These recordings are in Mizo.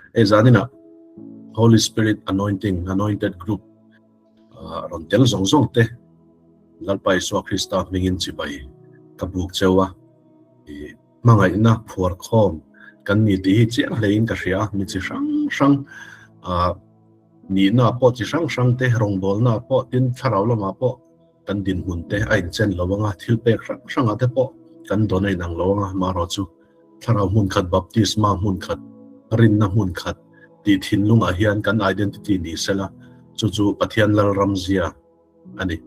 Hei zaninah Holy Spirit Anointing, Anointed Group rawn tel zawng zawng te Lalpa Isua Krista hmingin chibai ka buk cheu a. Hmangaihna phuar khawm kan ni tih hi chiang hlein ka hria a, mi chi hrang hrang nihna pawh chi hrang hrang te, rawngbawlna pawh tin thlarau lamah pawh kan dinhmun te a inchen lo ang a, thil pek hrang hrangah te pawh kan dawn a inang lo ang a, marawh chu thlarau hmun khat, baptisma hmun khat, rinna hmun khat tih thinlungah hian kan identity ni sela, chu chu Pathian Lalramzia a ni.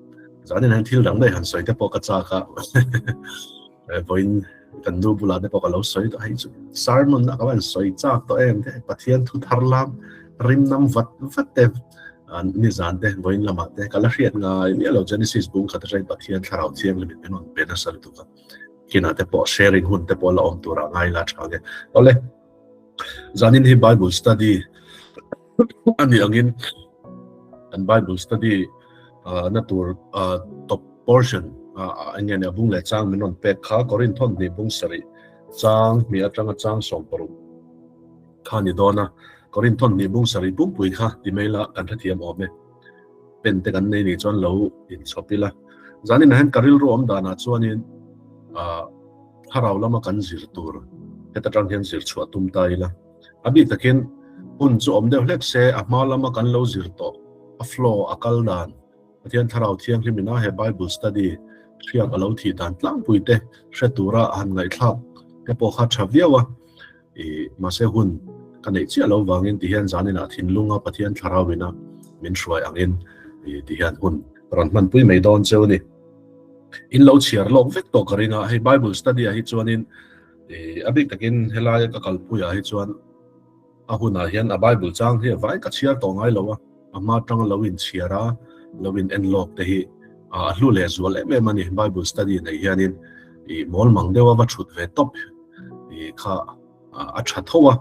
Zanin hian thil dang daih han sawi te pawh ka chak a, vawiin kan nu bulah te pawh ka lo sawi tawh hei chu sermon a ka van sawi chak tawh em te Pathian thu thar lam rim nam vat vat te nizan te vawiin lamah te ka la hriat ngai miah lo Genesis bung khat atangin Pathian thlarau thianghlim in min rawn pe nasa lutuk a, kinah te pawh sharing hun te pawh la awm turah ngai la tha nge. Awle zanin hi Bible study a nih angin kan Bible study na tur top portion eng nge ni a bung leh chang min rawn pek kha Korinthon hnih bung sarih chang hnih atanga chang 16 kha ni dawn a Korinthon hnih bung sarih pumpui kha ti mai la kan hrethiam awm e pen te kan nei nih chuan lo inchhawp ila zanin ah hian ka rilru awm danah chuanin thlarau lama kan zir tur heta tang hian zir chhuah tum ta ila. A bik takin hun chu awm deuh hlek se, a hma lama kan lo zir tawh, a flow, a kal dan, Pathian Thlarau Thianghlim ina he Bible study hriak a lo thih dan tlangpui te hre tura han ngaihthlak te pawh kha tha viau a, i mahse hun ka neih chiah lo vangin tihian zaninah thinlunga Pathian Thlarau ina min hruai angin i tihian hun rawn hmanpui mai dawn cheu a ni. In lo chhiar lawk vek tawh ka ring a, hei Bible study ah hi chuanin A bik takin helaia ka kalpuiah hi chuan a hunah hian a Bible chang hi a vai ka chhiar tawh ngai lo a, a hma atanga lo inchhiar a, lo in en lawk te hi a hlu leh zual em em a ni. Bible study nei hianin i mawl mang deuh a va thut ve tawp i kha a tha tho a,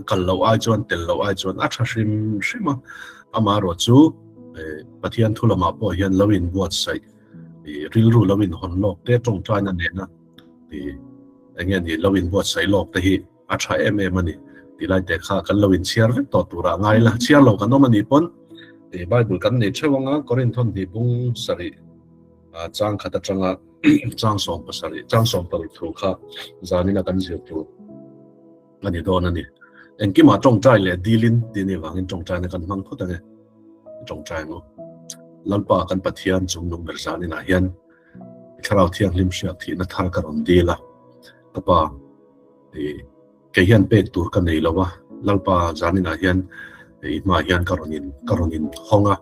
kal loh ai chuan tel loh ai chuan a tha hrim hrim a. Amaherawh chu Pathian thu lamah pawh hian lo inbuatsaih i rilru lo inhawn lawk te tawngtaina nena i eng nge ni lo inbuatsaih lawk te hi a tha em em a ni tih lai te kha kan lo inchhiar vek tawh turah ngai la chhiar lo kan awm a nih pawn i Bible kan nei theuh anga Korinthon hnih bung sarih chang khat atanga chang 17 chang 16 thu kha zanina kan zir tur a ni dawn a ni. Engkimah tawngtai leh dilin tih anih vangin tawngtaina kan hmang phawt ang e. Tawngtai ang u. Lalpa kan Pathian chungnung ber zaninah hian Thlarau Thianghlim hriak thihna thar ka rawn dil a. Ka pa, kei hian pek tur ka nei lo a, Lalpa zaninah hian i hmaah hian ka rawn in ka rawn in hawng a,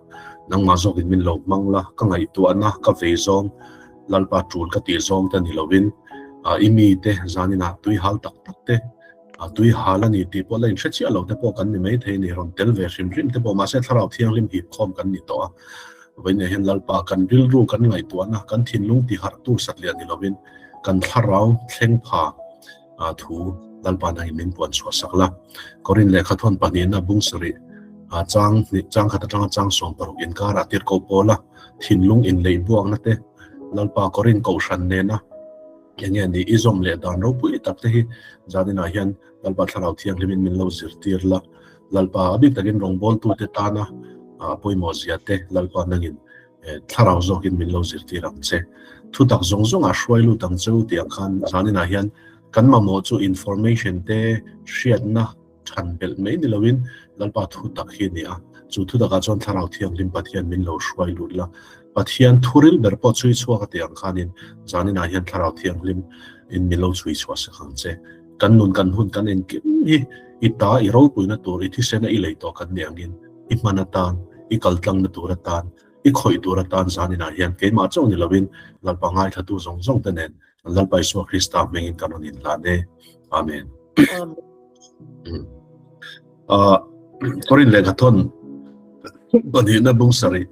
nangmah zawkin min lo hmang la, ka ngaihtuahna ka vei zawng Lalpa tul ka tih zawng te ni lovin i mite zaninah tui hal tak tak te tui hal a ni tih pawh la inhre chiah lo te pawh kan ni mai thei a ni, rawn tel ve hrim hrim te pawh mahse thlarau thianghlim hip khawm kan ni tawh a, vawiin hian Lalpa kan rilru kan ngaihtuahna kan thinlung ti harh tur satliah ni lovin kan thlarau thleng pha thu Lalpa nangin min puan chhuah sak la. Korin lehkha thawn pahnihna bung sarih chang hnih chang khat atanga chang 16 inkarah tirhkoh pawla thinlung inleih buakna te Lalpa Korin kohhran nena eng nge ni i zawm leh dan ropui tak te hi zaninah hian Lalpa Thlarau Thianghlimin min lo zirtir la. Lalpa a bik takin rawngbawltute tana pawimawh zia te Lalpa nangin Thlarau zawkin min lo zirtir ang che. Thutak zawng zawngah hruai lut ang che u tih ang khan zaninah hian kan mamawh chu information te hriatna than belh mai ni loin Lalpa thutak hi a ni a. Chu thutakah chuan Thlarau Thianghlim Pathian min lo hruai lut la. Pathian thuril ber pawh chhui chhuak a tih ang khanin zaninah hian Thlarau Thianghlim in min lo chhui chhuah sak ang che. Kan nun kan hun kan engkim hi i ta i ropuina tur i thisena i lei tawh kan ni angin i hman atan i kaltlangna tur atan i khawih tur atan zaninah hian keimah chauh ni lovin Lalpa ngaithlatu zawng zawng te nen Lalpa Isua Krista hmengin kan rawn inhlan e. Amen. Amen. Korin lehkha thawn pahnihna bung sarih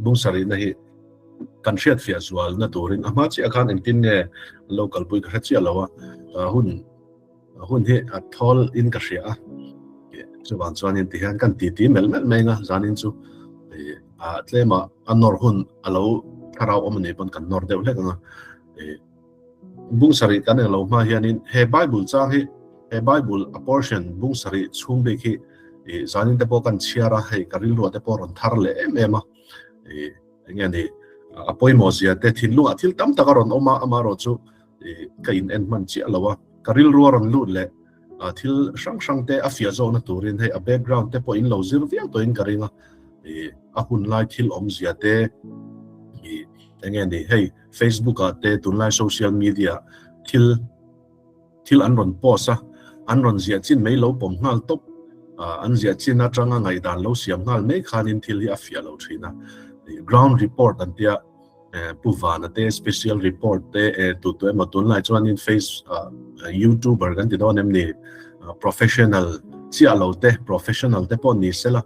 bung sarihna hi kan hriat fiah zualna turin a hma chiah khan engtin nge an lo kalpui ka hre chiah lo a hun hun hi a thawl in ka hria a chuvang chuanin tihian kan ti ti melh melh mai anga zanin chu a tlema a nawr hun a lo thlarau awm a nih pawn kan nawr deuh hlek anga bung sarih kan eng lo hma hianin he Bible chang hi. He Bible a portion bung sarih chhung bik hi i zanin te pawh kan chhiar a, hei ka rilruah te pawh a rawn thar leh em em a. I enge ni a pawimawh zia te thinlungah thil tam tak a rawn awm a, amaherawhchu i ka in en hman chiah lo a, ka rilru a rawn lut leh thil hrang hrang te a fiah zawkna turin hei a background te pawh in lo zir viau tawhin ka ring a, i a hun lai thil awmzia te i enge ni hei Facebook ah te tunlai social media thil thil an rawn post a, an rawn ziah chin mai lo pawm nghal tawp, an ziah chin atanga ngaihdan lo siam nghal mai khanin thil hi a fiah lo thin a. Ground report an tia Pu Vana te special report te tu tu emaw tunlai chuanin face youtuber kan ti dawn em ni professional chiah lo te professional te pawh ni sela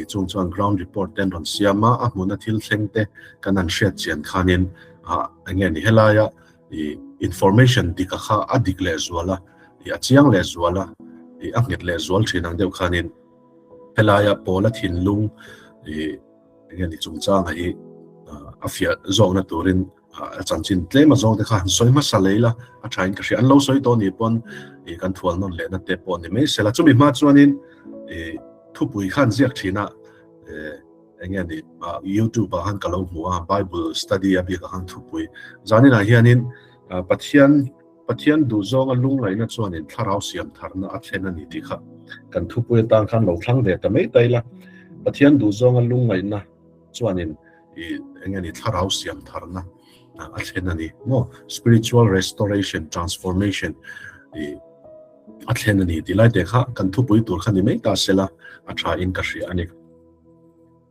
chung chuan ground report te an rawn siam a, a hmuna thil thleng te kan han hriat chian khanin enge ni helaia i information dik a kha a dik leh zual a, i a chiang leh zual a, i a nghet leh zual thin ang deuh khanin helaia Pawla thinlung i enge ni chungchanga hi a fiah zawkna turin a chanchin tlem a zawng te kha han sawi hmasa lei la a thain ka hria. An lo sawi tawh ni pawn i kan thual nawn lehna te pawh ni mai sela. Chumi hma chuanin i thupui khan ziak thin a, Enge ni YouTube ah khan ka lo hmu a, Bible study a bik ah khan thupui zanin ah hianin Pathian Pathian duhzawnga lungngaihna chuanin thlarau siam tharna a thlen a ni tih kha kan thupui atan khan lo thlang ve ta mai ta ila. Pathian duhzawnga lungngaihna chuanin i enge ni thlarau siam tharna a thlen a ni maw? Spiritual restoration, transformation i a thlen a ni tih lai te kha kan thupui tur kha ni mai ta sela a tha in ka hria a ni.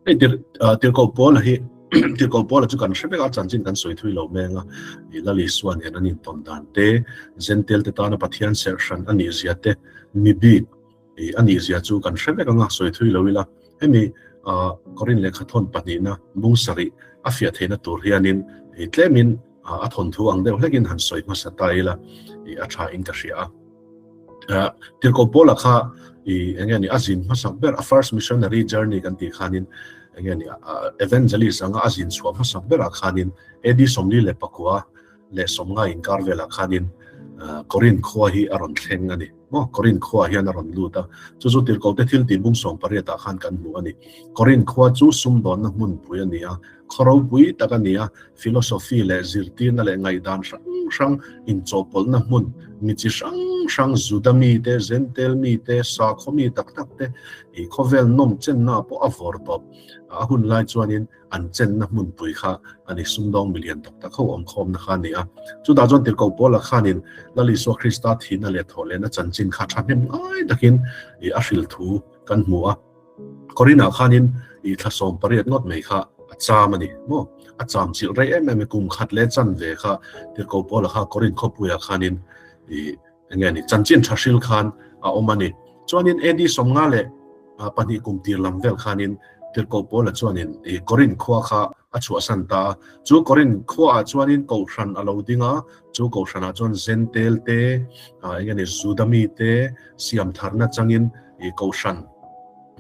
Hei tir tirhkoh Paula hi tirhkoh Paula chu kan hre vek a, chanchin kan sawi thui lo meng a, i Lal Isua nen an intawn dan te, Zentel te tana Pathian serh hran a nih zia te, mi bik i a nih zia chu kan hre vek ang a, sawi thui lo ila. Hemi Korin lehkhathawn pahnihna bung sarih a fiah theihna tur hianin i tlemin a thawnthu ang deuh hlekin han sawi hmasa ta ila i a tha in ka hria a. Tirhkoh Paula kha i enge ni a zin hmasak ber a first missionary journey kan tih khanin enge ni evangelist anga a zin chhuah hmasak berah khanin AD 44 leh 50 inkar velah khanin Korinth khua hi a rawn thleng a ni maw. Korinth khua hian a rawn lut a, chu chu Tirhkoh te thil tih bung 18 ah khan kan hmu a ni. Korinth khua chu sumdawnna hmunpui a ni a, khaw ropui tak a ni a, philosophy leh zirtirna leh ngaihdan hrang hrang inchawhpawlhna hmun, mi chi hrang hrang, Juda mite, Zentel mite, sakhaw mi tak tak te i khawvel nawm chenna pawh a vawr tawp. A hun lai chuanin an chenna hmunpui kha a ni, sumdawng milian tak tak ho awmkhawmna kha a ni a. Chutah chuan Tirhkoh Paula khanin Lal Isua Krista thihna leh thawhlehna chanchin kha thahnem ngai takin i a hrilh thu kan hmu a. Korinah khanin i thla 18 ngawt mai kha a cham a ni maw? A cham chilh rei em em e, kum khat leh chanve kha Tirhkoh Paula kha Korin khawpuiah khanin i enge ni chanchin tha hril khan a awm a ni. Chuanin AD 52 kum tir lam vel khanin Tirhkoh Paula chuanin i Korin khua kha a chhuahsan ta a. Chu Korin khuaah chuanin Kohhran a lo ding a, chu Kohhranah chuan Zentel te, enge ni Juda mite siam tharna changin i Kohhran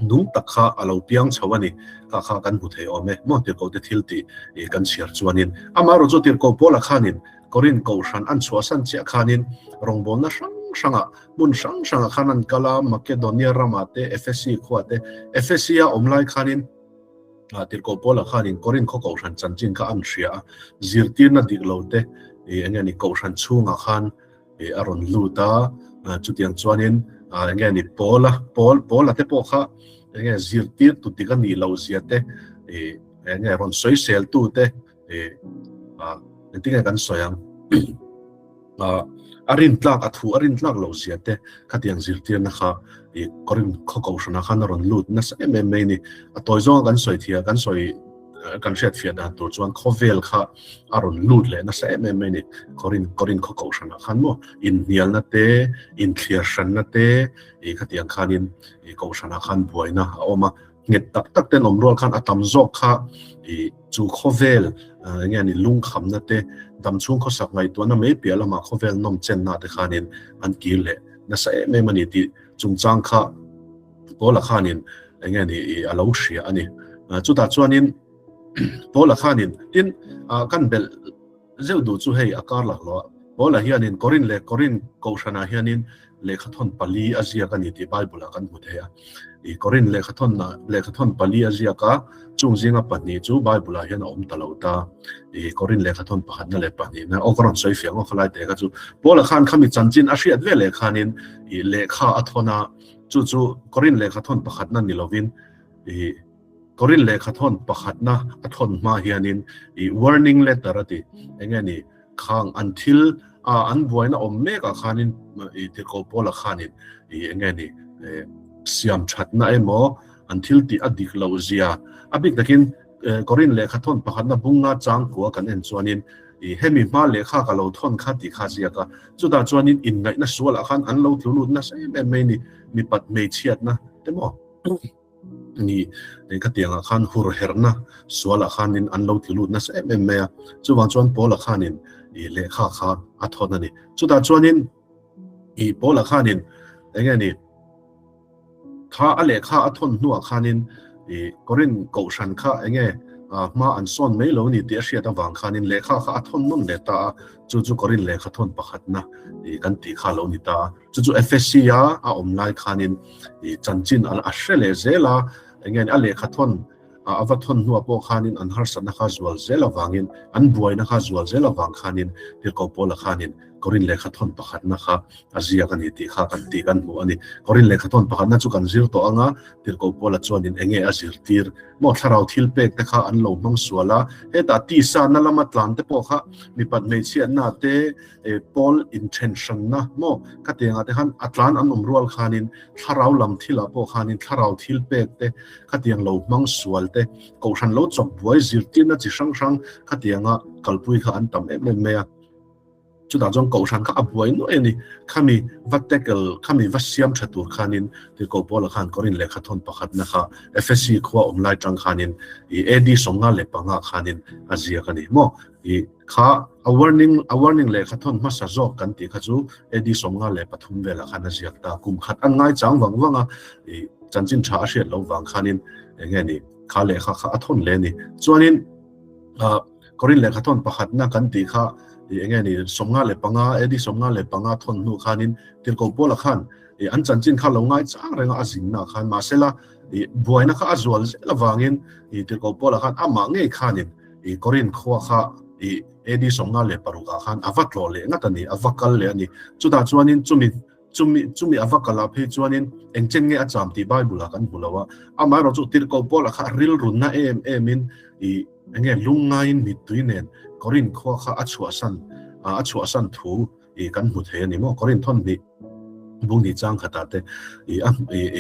nung tak kha a lo piang chho a ni. Kha kha kan hmu thei awm e. Maw Tirhkoh te thil tih i kan chhiar chuanin. Amaherawh chu Tirhkoh Paula khanin Korin Kohhran an chhuahsan chiah khanin rawngbawlna hrang hrangah hmun hrang hrangah khan an kal a, Makedonia ramah te, Efesi khuaah te. Efesia awm lai khanin Tirhkoh Paula khanin Korin khaw Kohhran chanchin kha an hria a, zirtirna dik lo te i eng nge ni Kohhran chhungah khan i a rawn lut a, chutiang chuanin eng nge ni Paula, Paul, Paula te pawh kha eng nge zirtir tu dik a nih loh zia te i eng nge rawn sawisel tu te i engtin nge kan sawi ang a rin tlak a thu a rin tlak loh zia te khatiang zirtirna kha i Korin khaw kohhranah khan a rawn lut nasa em em mai a ni. A tawi zawnga kan sawi thia kan sawi kan hriat fiah dan tur chuan khawvel kha a rawn lut leh nasa em em mai a ni. Korin Korin khaw kohhranah khan maw inhnialna te, inthliar hranna te i khatiang khanin i kohhranah khan buaina a awm a. Nghet tak tak ten awm rual khan a tam zawk kha i chu khawvel enge ni lungkhamna te, damchhung khawsak ngaihtuahna mai piah lamah khawvel nawm chenna te khanin an kir leh nasa em em a ni tih chungchang kha Paula khanin enge ni i a lo hria a ni. Chutah chuanin Paula khanin tin kan belh zeuh duh chu hei a kar lak lo a. Paula hianin Korin leh Korin kohhranah hianin. lehkhathawn pali a ziak a ni tih Bible-ah kan hmu thei a. I Korin lehkhathawn lehkhathawn pali a ziak a, chung zinga pahnih chu Bible-ah hian a awm ta lo ta. I Korin lehkhathawn pakhatna leh pahnihna, aw ka rawn sawi fiah ngawt khalai teh kha chu Paula khan khami chanchin a hriat ve leh khanin i lehkha a thawn a, chu chu Korin lehkhathawn pakhatna ni lovin i Korin lehkhathawn pakhatna a thawn hma hianin i warning letter a ti, enge ni Khang an thil a an buaina awm mek ah khanin i tirhkoh Paula khanin i enge ni siam thatna emaw an thil tih a dik loh zia a bik takin Korin lehkha thawn pakhatna bunga changkua kan en chuanin i hemi hma lehkha ka lo thawn kha tih kha ziak a, chutah chuanin inngaihna sualah khan an lo tlu lut nasa em em mai ni mipat hmeichhiatna te maw. Ni, khatiangah khan hur herhna sualah khanin an lo tlu lut nasa em em mai a, chuvang chuan Paula khanin i lehkha kha a thawn a ni. Chutah chuanin i Paula khanin eng nge ni, kha a lehkha a thawn hnuah khanin i Korin kohhran kha eng nge hma an sawn mai lo ni tih a hriat avang khanin lehkha kha a thawn nawn leh ta a, chu chu Korin lehkha thawn pakhatna i kan tih kha a lo ni ta a. Chu chu FSC a a awm lai khanin i chanchin a hre leh zel a, enge a lehkha thawn a va thawn hnuah pawh khanin an harsatna kha zual zel avangin, an buaina kha zual zel avang khanin Tirhkoh Paula khanin Korin lehkha thawn pakhatna kha a ziak a ni tih kha kan tih kan hmu a ni. Korin lehkha thawn pakhatna chu kan zir tawh ang a, Tirhkoh Paula chuanin enge a zirtir maw thlarau thil pek te kha an lo hmang sual a, hetah tisa na lama tlan te pawh kha mipat hmeichhiatna te, Paul inthen hranna maw khatiangah te khan a tlan an awm rual khanin thlarau lam thilah pawh khanin thlarau thil pek te khatiang lo hmang sual te kohhran lo chawp buai zirtirna chi hrang hrang khatianga kalpui kha an tam em em mai a. Chutah chuan kohhran kha a buai nuai a ni. Khami va tackle, khami va siam tha tur khanin Tirhkoh Paula khan Korin lehkha thawn pakhatna kha Efesi khua awm lai tang khanin i AD 55 khanin a ziak a ni maw. I Kha a warning a warning lehkha thawn hmasa zawk kan tih kha chu AD 53 velah khan a ziak ta. Kum khat an ngai chang vang vang a, i chanchin tha a hriat loh vang khanin eng nge ni kha lehkha kha a thawn le ni. Chuanin ah Korin lehkha thawn pakhatna kan tih kha i eng nge ni 55 AD 55 thawn hnu khanin Tirhkoh Paula khan i an chanchin kha lo ngai chang reng a a zinna khan mahsela i buaina kha a zual zel avangin i Tirhkoh Paula khan amah ngei khanin I Korin khua kha i AD 56 ah khan a va tlawh leh ngat a ni, a va kal leh a ni. Chutah chuanin chumi chumi chumi a va kal ah phei chuanin eng chen nge a cham tih Bible ah kan hmu lo a. Amaherawhchu tirhkoh Paula kha rilrunna em em in i eng nge lungngaiin mittui nen Korin khua kha a chhuahsan a chhuahsan thu i kan hmu thei a ni maw? Korin thawnhnih bung hnih chang khatah te i a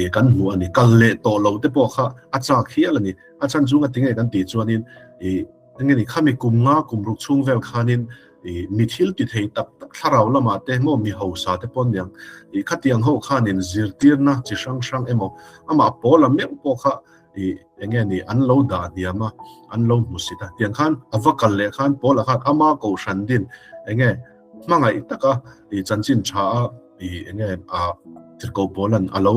i kan hmu a ni. Kal leh tawh lo te pawh kha a chak hial a ni. A chhan chu ngati nge kan tih chuanin i enge ni khami kum nga kum ruk chhung vel khanin i mi thil ti thei tak tak thlarau lamah te maw mi hausa te pawh niang i khatiang ho khanin zirtirna chi hrang hrang emaw amah pawl a meuh pawh kha i enge ni an lo dah hniam a an lo hmu sit a tiang khan a va kal leh khan pawl ah khan ama kohhran din enge hmangaih taka i chanchin tha a i enge a tirhkoh pawlan a lo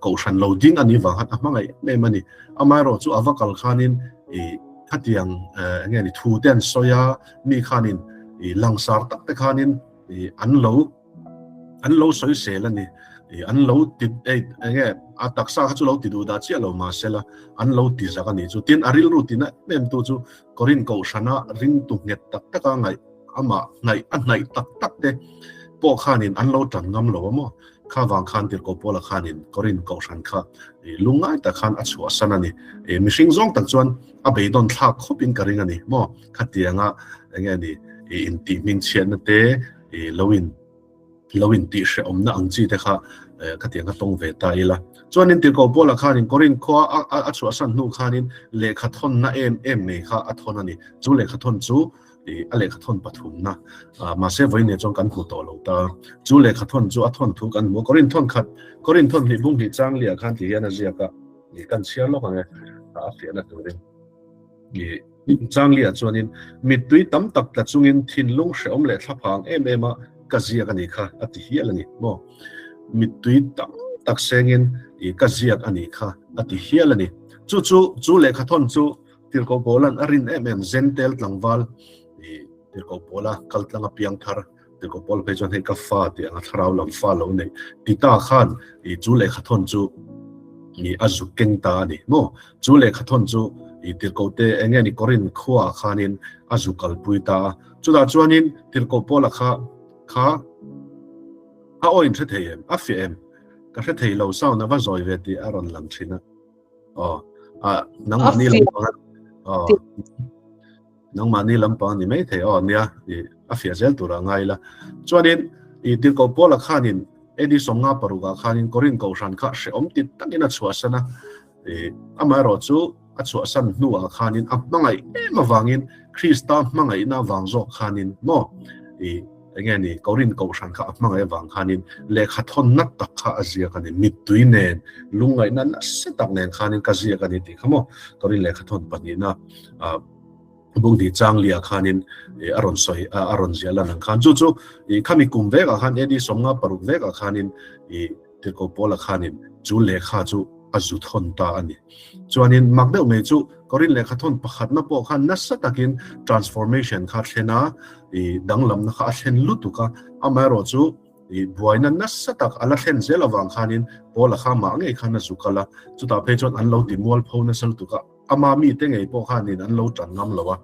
kohhran lo ding a nih vang khan a hmangaih em em a ni. Amaherawh chu a va kal khanin i khatiang enge ni thu te an sawi a, mi khanin i langsar tak te khanin i an lo an lo sawi sel a ni. I an lo ti enge a taksa kha chu lo ti duh dah chiah lo mahsela an lo ti zak a nih chu. Tin a rilru tina em em tu chu Korin kohhrana ringtu nghet tak taka ngaih amah hnaih a hnaih tak tak te pawh khanin an lo tan ngam lo a maw? Kha vang khan Tirhkoh Paula khanin Korin kohhran kha lungngai tak khan a chhuahsan a ni. Mihring zawng tak chuan a beidawn thlak khawpin ka ring a ni maw? Khatianga enge ni intih hmingchhiatna te lo in lo intih hrehawmna ang chi te kha khatiang kha tawng ve ta ila. Chuanin Tirhkoh Paula khanin Korin khua a chhuahsan hnu khanin lehkha thawnna em em mai kha a thawn a ni. Chu lehkha thawn chu a lehkha thawn pathumna mahse vawiin chuan kan hmu tawh lo ta. Chu lehkha thawn chu a thawn thu kan hmu a. Korin thawn khat Korin thawn hnih bung hnih chang liah khan ti hian a ziak a, kan chhiar lawk ang e a fiahna turin. Changlia chuanin mittui tam tak tla chungin thinlung hrehawm leh thlaphang em em a ka ziak a nih kha a ti hial a ni maw? Mittui tam tak sengin i ka ziak a nih kha a ti hial a ni. Chu chu chu lehkha thawn chu Tirhkoh Paula'n a rin em em Zentel tlangval i Tirhkoh Paula kaltlang a piang thar. Tirhkoh Paul phei chuan hei ka fa tih anga thlarau lam fa lo nei Tita khan i chu lehkha thawn chu i a zuk keng ta a ni maw? Chu lehkha thawn chu i tirhkoh te eng nge ni Korinth khuaah khanin a zu kalpui ta a. Chutah chuanin tirhkoh Paula kha kha a aw in hre thei em? A fiah em? Ka hre thei lo sound a va zawi ve tih a rawn lang thin a. Aw a nangmahni lampang aw nangmahni lampang ni mai thei aw nia i a fiah zel tur a ngai la. Chuanin i tirhkoh Paula khanin AD 56 ah khanin Korinth kohhran kha hrehawm ti takin a chhuahsan a. I amaherawh chu a chhuahsan hnuah khanin a hmangaih em avangin Krista hmangaihna avang zawk khanin maw i enge ni Korinth kohhran kha a hmangaih avang khanin lehkha thawn nat tak kha a ziak a ni. Mittui nen lungngaihna nasa tak nen khanin ka ziak a ni tih kha maw Korinth lehkha thawn pahnihna ah bung hnih chang liah khanin a rawn sawi a rawn ziah lan ang khan chu chu i khami kum vekah khan AD 56 vekah khanin i Tirhkoh Paula khanin chu lehkha chu a zu thawn ta a ni. Chuanin mak deuh mai chu Korinth lehkha thawn pakhatna pawh khan nasa takin transformation kha thlen a, i danglamna kha a thlen lutuk a, amaherawh chu i buaina nasa tak a la thlen zel avang khanin Paula kha mah ngei khan a zu kal a, chutah phei chuan an lo ti mualpho nasa lutuk a. Ama mite ngei pawh khanin an lo tan ngam lo a.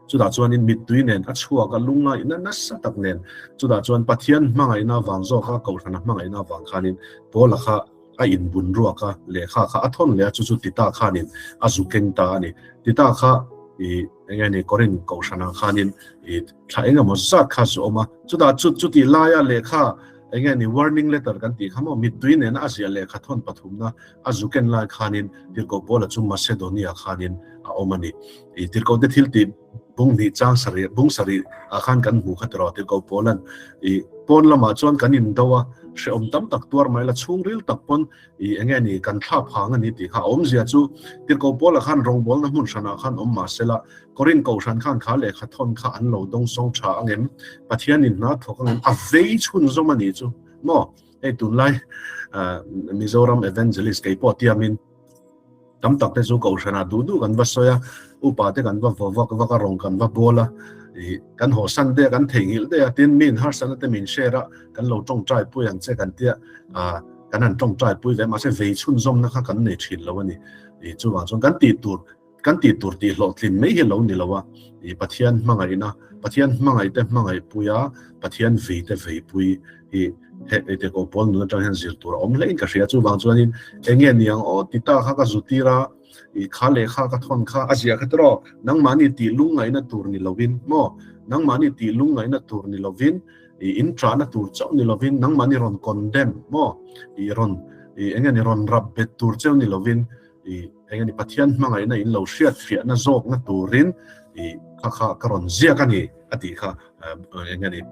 Chutah chuanin mittui nen a chhuak a, lungngaihna nasa tak nen. Chutah chuan Pathian hmangaihna vang zawk a, Kohhrana hmangaihna vang khanin Paula kha a inbun ruak a, lehkha kha a thawn leh a, chu chu Tita khanin a zu keng ta a ni. Tita kha i eng nge ni Korinth Kohhranah khanin i thla eng emaw zat kha zu awm a. Chutah chu chutih laia lehkha eng nge ni warning letter kan tih kha maw mittui nena a ziah lehkha thawn pathumna A zu ken lai khanin Tirhkoh Paula chu Macedonia khanin a awm a ni. I Tirhkoh te thil tih bung hnih chang sarih, bung sarih ah khan kan hmu kha tiraw Tirhkoh Paula'n i pawn lamah chuan kan indo a, hrehawm tam tak tuar mai la chhungril tak pawn i enge ni kan thla phang a ni tih kha a awmzia chu Tirhkoh Paula khan rawngbawlna hmun hranah khan awm mahse la Korinth kohhran khan kha lehkha thawn kha an lo dawng sawng tha angem Pathianin hna thawk angem a vei chhunzawm a nih chu maw? Hei tunlai Mizoram Evangelist kei pawh tiamin tam tak te chu kohhranah duh duh kan va sawi a, upa te kan va vaw vak vak a, rawng kan va bawl a, ih kan haw san te a, kan theihnghilh te a, tin mi inharsatna te min share a, kan lo tawngtai pui ang che kan tia, ah kan han tawngtai pui ve mahse vei chhunzawmna kha kan nei thin lo a ni. Ih chuvang chuan kan tih tur Kan tih tur tih hlawhtlin mai hi lo ni lo a, i Pathian hmangaihna, Pathian hmangaihte hmangaihpui a, Pathian veite veipui hi he ete ko pawl nun atang hian zir tur a awm hlein ka hria. Chuvang chuanin eng nge ni ang aw ti ta kha ka zu tir a, i kha lehkha ka thawn kha a zia kha tiraw, nangmahni tih lungngaihna tur ni lovin maw, nangmahni tih lungngaihna tur ni lovin, i in ṭahna tur chauh ni lovin nangmahni rawn condemn maw, i rawn i eng nge ni rawn rap bet tur cheu ni lovin, i eng ani Pathian hmangaihna in lo hriat fiahna zawkna turin i kha kha ka rawn ziak a ni a tih kha eng ani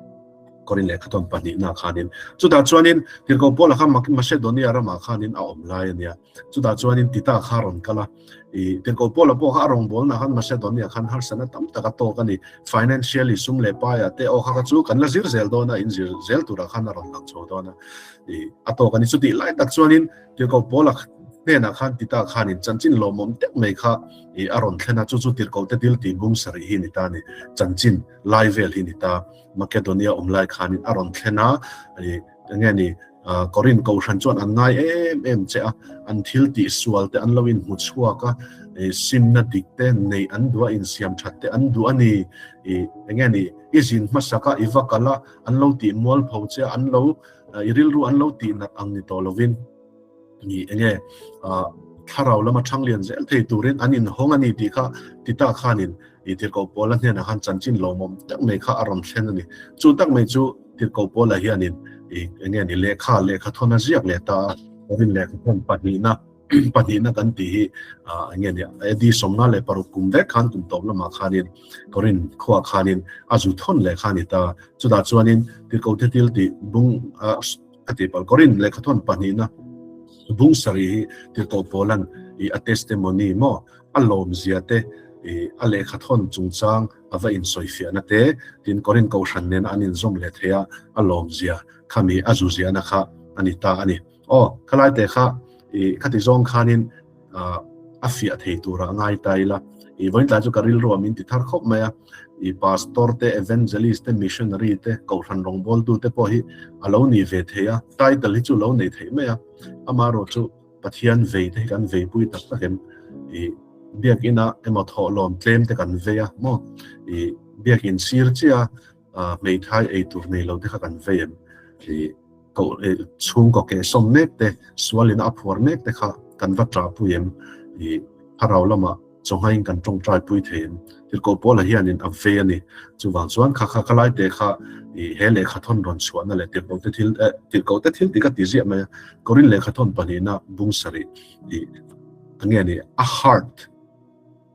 Korinth lehkha tawn pahnihna khanin chutah chuanin Tirhkoh Paula kha Macedonia ramah khanin a awm lai a nia chutah chuanin Tita kha rawn kal a i Tirhkoh Paula pawh kha a rawngbawlna khan Macedonia khan harsatna tam tak a tawk a ni financially sum leh paia te aw kha kha chu kan la zir zel dawn a in zir zel turah khan a rawn lang chho dawn a i a tawk a ni chutih lai tak chuanin Tirhkoh Paula hnenah khan Tita khanin chanchin lawmawm deuh mai kha i a rawn thlen a, chu chu Tirhkoh te dil tih bung sarih hi ni ta a ni, chanchin lai vel hi ni ta. Makedonia awm lai khanin a rawn thlen a, i enge ni Korinth kohhran chuan an ngai em em che a, an thil tih sual te an lo inhmu chhuak a, i simna dik te neih an duh a, insiam that te an duh a ni, i enge ni i zin hmasak a, i va kal a, an lo tih mualpho che a, an lo I rilru an lo tih nat ang ni tawh lovin ni enge thlarau lama thang lian zel thei turin an inhawng a ni tih kha Tita khanin i Tirhkoh Paula hnenah khan chanchin lawmawm tak mai kha a rawn thlen a ni. Chu tak mai chu Tirhkoh Paula hianin i enge ni lehkha lehkha thawn a ziak leh ta a, Korinth lehkha thawn pahnihna pahnihna kan tih hi enge ni AD 56 kum vek khan kum tawp lamah khanin Korinth khuaah khanin a zu thawn leh kha a ni ta. Chutah chuanin Tirhkoh Thetil tih bung a tih palh Korinth lehkha thawn pahnihna bung sarih hi Tirhkoh Paula'n i a testimony maw a lawmzia te i a lehkha thawn chungchang a va insawifiahna te tin Korinth kohhran nena an inzawm leh thei a a lawmzia khami a zu ziahna kha a ni ta a ni. Aw, khalai te kha i khati zawng khanin a fiah thei tura ngai ta ila. I vawiin tlai chu ka rilru a min ti thar khawp mai a, i pastor te, evangelist te, missionary te, kohhran rawngbawltu te pawh hi a lo ni ve thei a, title hi chu lo nei theih mai a, amaherawh chu Pathian vei te hi kan veipui tak tak em? I biakina emaw thawhlawm tlem te kan vei a maw? I biakin sir chiah a hmeithai ei tur nei lo te kha kan vei em? I koh chhungkaw kehsawm mek te, sualina a phuar mek te kha kan va ṭahpui em? I thlarau lamah chawnghain kan ṭawngṭai pui thei em? Tirhkoh Paula hianin a vei a ni. Chuvang chuan kha kha ka lai te kha i he lehkhathawn rawn chhuahna leh tirhkoh te thil eh tirhkoh te thil tih ka ti ziah mai a, Korin lehkhathawn pahnihna bung sarih i enge ni a heart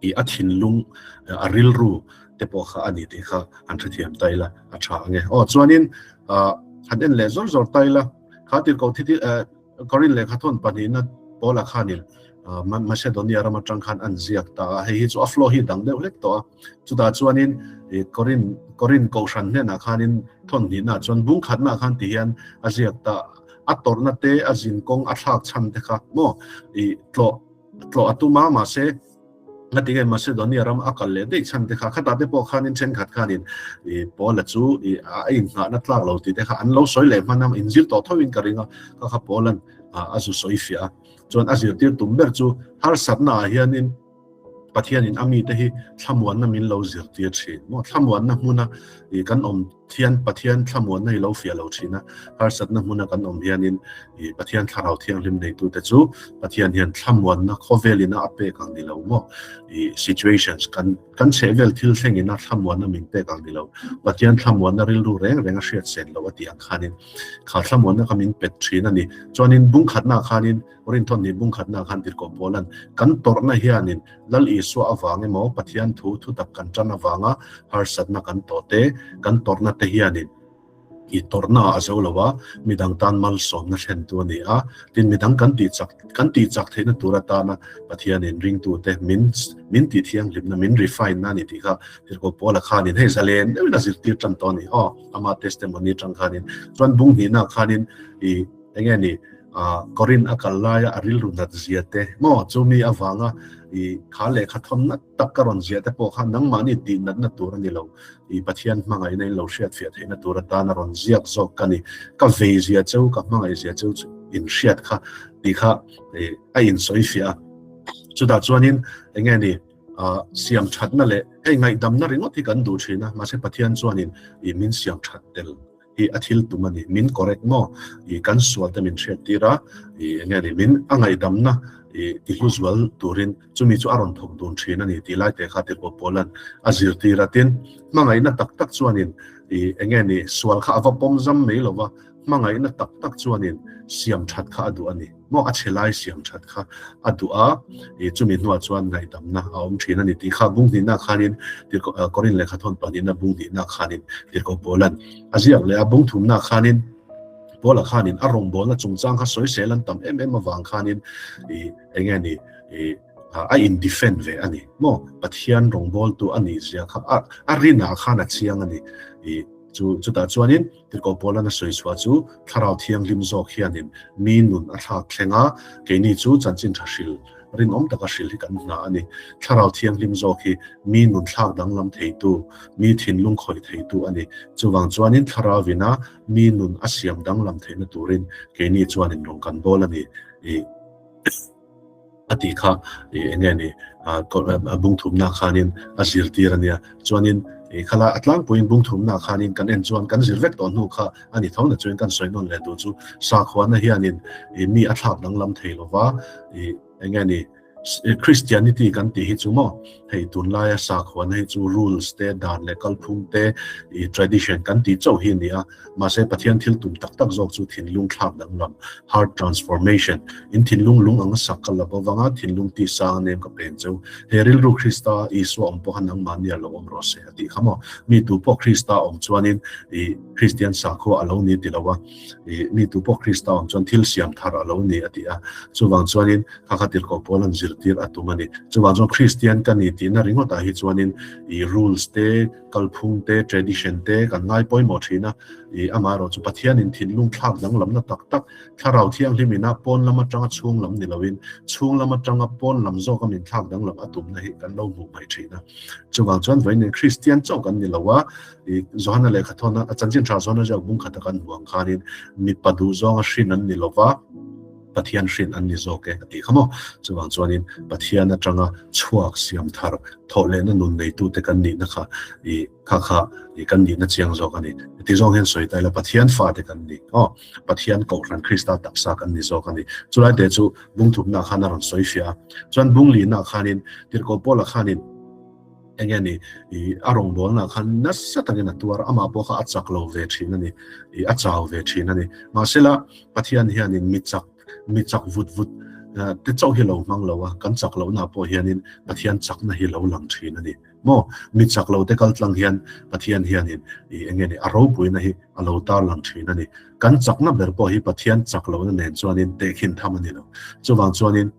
i a thinlung a rilru te pawh kha a ni tih kha an hrethiam ta ila a tha ange. Aw chuanin ah han en leh zawr zawr ta ila kha tirhkoh thi eh Korin lehkhathawn pahnihna Paula khanin Macedonia ram atang khan an ziak ta a, hei hi chu a flow hi dang deuh hlek tawh a. Chutah chuanin Korin Korin kohhran hnenah khanin thawn hnihnaah chuan bung khatnaah khan ti hian a ziak ta a tawrhna te a zin kawng a thlak chhan te kha maw i tlawh tlawh a tum a mahse Ngatinge Macedonia ram a kal leh daih chhan te kha khatah te pawh khanin thenkhat khanin i Paula chu i a inngahna tlak lo tih te kha an lo sawi leh hman a, inzir tawh tho in ka ring a, kha kha Paula'n a zu sawi fiah a. Chuan a zirtir tum ber chu harsatna ah hianin Pathianin a mite hi thlamuanna min lo zirtir thin maw? Thlamuanna hmuna i kan awm thian Pathian thlamuanna hi lo fiah lo thin a, harsatna hmuna kan awm hianin i Pathian thlarau thianghlim neitute chu Pathian hian thlamuanna khawvelina a pek ang ni lo maw? I situations kan kan chhehvel thil thlengina thlamuanna min pek ang ni lo. Pathian thlamuanna rilru reng reng a hriat sen loh a tih ang khanin kha thlamuanna kha min pet thin a ni. Chuanin bungkhatnaah khanin Rinthawt ni bungkhatnaah khan tirhkoh Paula'n kan tawrhna hianin Lal Isua avang emaw Pathian thu thutak kan tan avanga harsatna kan tawh te, kan tawrhna te hianin i tawrhnaah a zo lo a, midang tan malsawmna thlentu a ni a, tin midang kan tih chak kan tih chak theihna tur atana Pathianin ringtute min min tih thianghlimna, min refine na a ni tih kha tirhkoh Paula khanin hei zalen deuhin a zirtir tan tawh a ni aw, ama testimony atang khanin chuan bung hnihnaah khanin i Enge ni, Korin a kal laia a rilru nat zia te maw? Chu mi avanga i kha lehkha thawn nat tak ka rawn ziah te pawh kha nangmahni tih natna tur a ni lo. I Pathian hmangaihna in lo hriatfiah theihna tur atan a rawn ziak zawk ka ni. Ka vei zia cheu, ka hmangaih zia cheu chu in hriat kha tih kha a insawifiah a. Chutah chuanin enge ni, siam thatna leh hei ngaihdamna ringawt hi kan duh thin a, mahse Pathian chuanin i min siam that tel. hi a thil tum a ni. Min correct maw? I kan sual te min hriat tir a, i enge ni min a ngaihdamna i ti hlu zual turin chumi chu a rawn thawk dun thin a ni tih lai te kha Tirhkoh Paula'n a zirtir a. Tin, hmangaihna tak tak chuanin i enge ni sual kha a va pawm zam mai lo va, hmangaihna tak tak chuanin siam that kha a duh a ni. Maw a chhe lai siam that kha a duh a, i chumi hnuah chuan ngaihdamna a awm thin a ni tih kha bung hnihna khanin Tirhkoh Korin lehkha thawn pahnihna bung hnihna khanin Tirhkoh Paula'n a ziak leh a, bung thumna khanin Paula khanin a rawngbawlna chungchang kha sawisel an tam em em avang khanin i enge ni i a in defend ve a ni maw Pathian rawngbawltu a nih zia kha a rinah khan a chiang a ni i chu chutah chuanin Tirhkoh Paula'n a sawi chhuah chu Thlarau Thianghlim zawk hianin mi nun a thlak thleng a, keini chu chanchin tha hril, rinawm taka hril hi kan hna a ni. Thlarau Thianghlim zawk hi mi nun thlak danglam theitu, mi thinlung khawih theitu a ni. Chuvang chuanin Thlarauina mi nun a siam danglam theihna turin keini chuanin rawn kan bawl a ni. I. A tih kha eng nge ni a bungthumna khanin a zirtir a nia. Chuanin khala a tlangpuiin bungthumna khanin kan en chuan kan zir vek tawh hnu kha a ni tho na chuan kan sawi nawn leh duh chu sakhuana hianin mi a thlak danglam thei lova eng nge ni Christianity kan tih hi chu maw hei tunlaia sakhuana hi chu rules te dan leh kalphung te tradition kan tih chauh hi a ni a. Mahse, Pathian thil tum tak tak zawk chu thinlung thlak danglam, heart transformation, in thinlung lung anga sak ka la bo vanga thinlung ti sang a nem ka peng cheu. He rilru Krista, Isua awm pawh kha nangmahni a lo awm rawh se a tih kha maw? Mi tu pawh Krista awm chuanin i Kristian sakhua a lo ni ti lo a, i mi tu pawh Krista awm chuan thil siam thar a lo ni a ti a. Chuvang chuanin kha kha tirhkoh pawl an zir. zirtir a tum a ni. Chuvang chuan Kristian ka ni tihna ringawtah hi chuanin i rules te, kalphung te, tradition te kan ngai pawimawh thin a, i amaherawh chu Pathianin thinlung thlak danglamna tak tak, Thlarau Thianghlim ina pawn lam atanga chhung lam ni loin chhung lam atanga pawn lam zawka min thlak danglam a tumna hi kan lo hmuh mai thin a. Chuvang chuan vawiin Kristian chauh kan ni lo a, i Johana lehkha thawna a chanchin tha Johana ziak bung khata kan hmuh ang khanin mipa duh zawnga hrin an ni lo va, Pathian hrin an ni zawk e a tih kha maw. Chuvang chuanin Pathian atanga chhuak siam thar thawh lehna nun neitute kan nihna kha i kha kha i kan nihna chiang zawk a ni. Ti zawng hian sawi ta ila Pathian fate kan ni aw. Pathian Kohhran Krista taksa kan ni zawk a ni. Chulai te chu bungthupna khan a rawn sawi fiah a. Chuan bunglihna khanin Tirhkoh Paula khanin enge ni i a rawngbawlna khan nasa takin a tuar amah pawh kha a chak lo ve thin a ni i a chau ve thin a ni. Mahsela Pathian hianin mi chak mi chak vut vut te chauh hi lo hmang lo a, kan chak lohna pawh hianin Pathian chakna hi lo lang thin a ni. Maw mi chak lo te kal tlang hian Pathian hianin i enge ni a ropuina hi a lo tar lang thin a ni. Kan chakna ber pawh hi Pathian chak lohna nen chuanin tehkhin tham a ni lo. Chuvang chuanin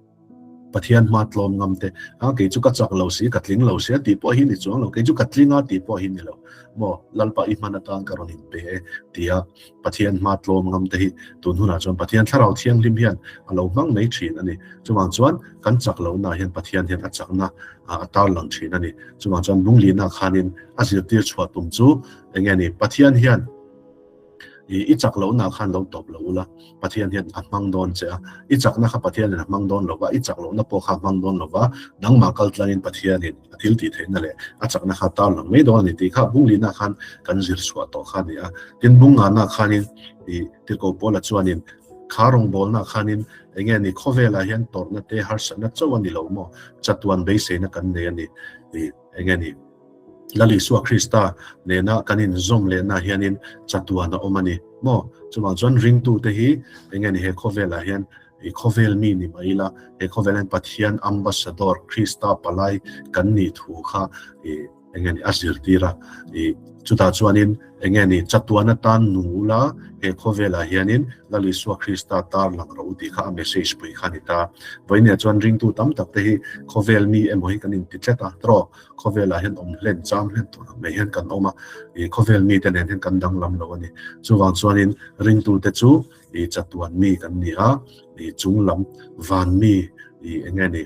Pathian hma tlawm ngam te, a kei chu ka chak lo si, ka tling lo si a tih pawh hi ni chuang lo, kei chu ka tling a tih pawh hi ni lo. Maw Lalpa i hman atan ka rawn inpe e tia Pathian hma tlawm ngam te hi tun hunah chuan Pathian Thlarau Thianghlim hian a lo hmang mai thin a ni. Chuvang chuan kan chak lohna hian Pathian hian a chakna a tar lang thin a ni. Chuvang chuan Lunglina khanin a zirtir chhuah tum chu enge ni Pathian hian I chak lohna khan lo tawp lo ula, Pathian hian a hmang dawn che a. I chakna kha Pathianin a hmang dawn lova, i chak lohna pawh kha a hmang dawn lova, nangmah kal tlangin Pathianin a thil tih theihna leh a chakna kha tar lang mai dawn a ni tih kha Bunglina khan kan zir chhuah tawh kha a ni a. Tin, Bungngana khanin i Tirhkoh Paula chuanin kha rawngbawlna khanin enge ni khawvelah hian tawrhna te harsatna chauh a ni lo maw, chatuan beiseina kan nei a ni i enge ni. Lal Isua Krista nena kan inzawm lehna hianin chatuan a awm a ni maw? Chuvang chuan ringtute hi enge ni he khawvelah hian i khawvel mi ni mai ila, he khawvel hian Pathian ambassador Krista palai kan nih thu kha i enge ni a zirtir a. I chutah chuanin enge ni chatuan atan nung ula he khawvelah hianin Lal Isua Krista tar lang rawh u tih kha a message pui kha a ni ta. Vawiinah chuan ringtu tam tak te hi khawvel mi emaw hi kan inti tlat a, tawh. Khawvelah hian awm hlen, cham hlen tur ang mai hian kan awm a, i khawvel mite nen hian kan danglam lo a ni. Chuvang chuanin ringtute chu i chatuan mi kan ni a, i chunglam van mi i eng nge ni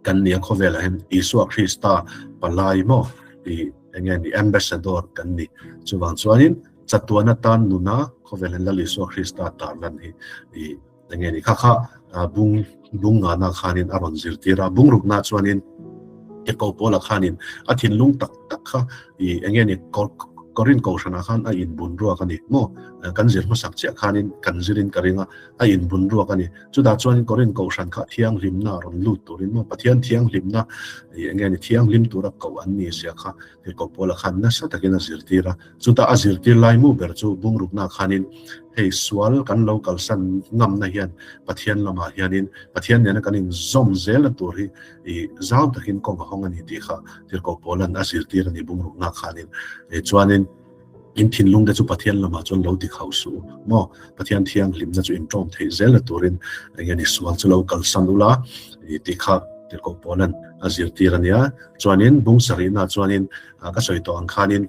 kan ni a khawvelah hian Isua Krista palai maw i eng nge ni ambassador kan ni. Chuvang chuanin chatuan atan nuna khawvel hian Lal Isua Krista tarlan hi i Enge ni kha kha bung bung ngana khanin a rawn zirtir a, bung rukna chuanin ke ko pawla khanin a thinlung tak tak kha i enge ni Korin kohhranah khan a inbun ruak a ni maw? Kan zir hmasak chiah khanin kan zirin ka ring a, a inbun ruak a ni. Chutah chuanin Korin kohhran kha thianghlimna rawn lut turin maw Pathian thianghlimna i enge ni thianghlim tura koh an ni zia kha ke ko pawla khan nasa takin a zirtir a. Chutah a zirtir laimu ber chu bungrukna khanin hei sual kan lo kalsan ngamna hian Pathian lamah hianin Pathian nena kan inzawm zelna tur hi i zau takin kawng a hawng a ni tih kha Tirhkoh Paula'n a zirtir a ni bungrukna khanin. Chuanin in thinlung te chu Pathian lamah chuan lo dik hauh suh u maw? Pathian thianghlimna chu inṭawm theih zelna turin enge ni sual chu lo kalsan ula tih kha Tirhkoh Paula'n a zirtir a nia. Chuanin bung sarihna chuanin ka sawi tawh ang khanin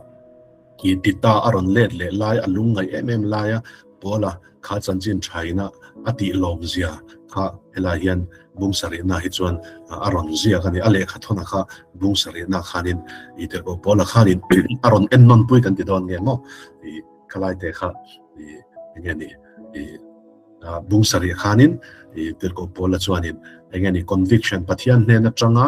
I tita a rawn let leh lai a lung ngaih em em laia Paula kha chanchin thaina a tih lawm zia kha helai hian bung sarihna hi chuan a rawn ziak a ni. A lehkha thawna kha bung sarihna khanin i tirhkoh Paula khanin a rawn en nawn pui kan ti dawn nge maw? I khalai te kha i enge ni i bung sarih khanin i tirhkoh Paula chuanin enge ni conviction Pathian hnen atanga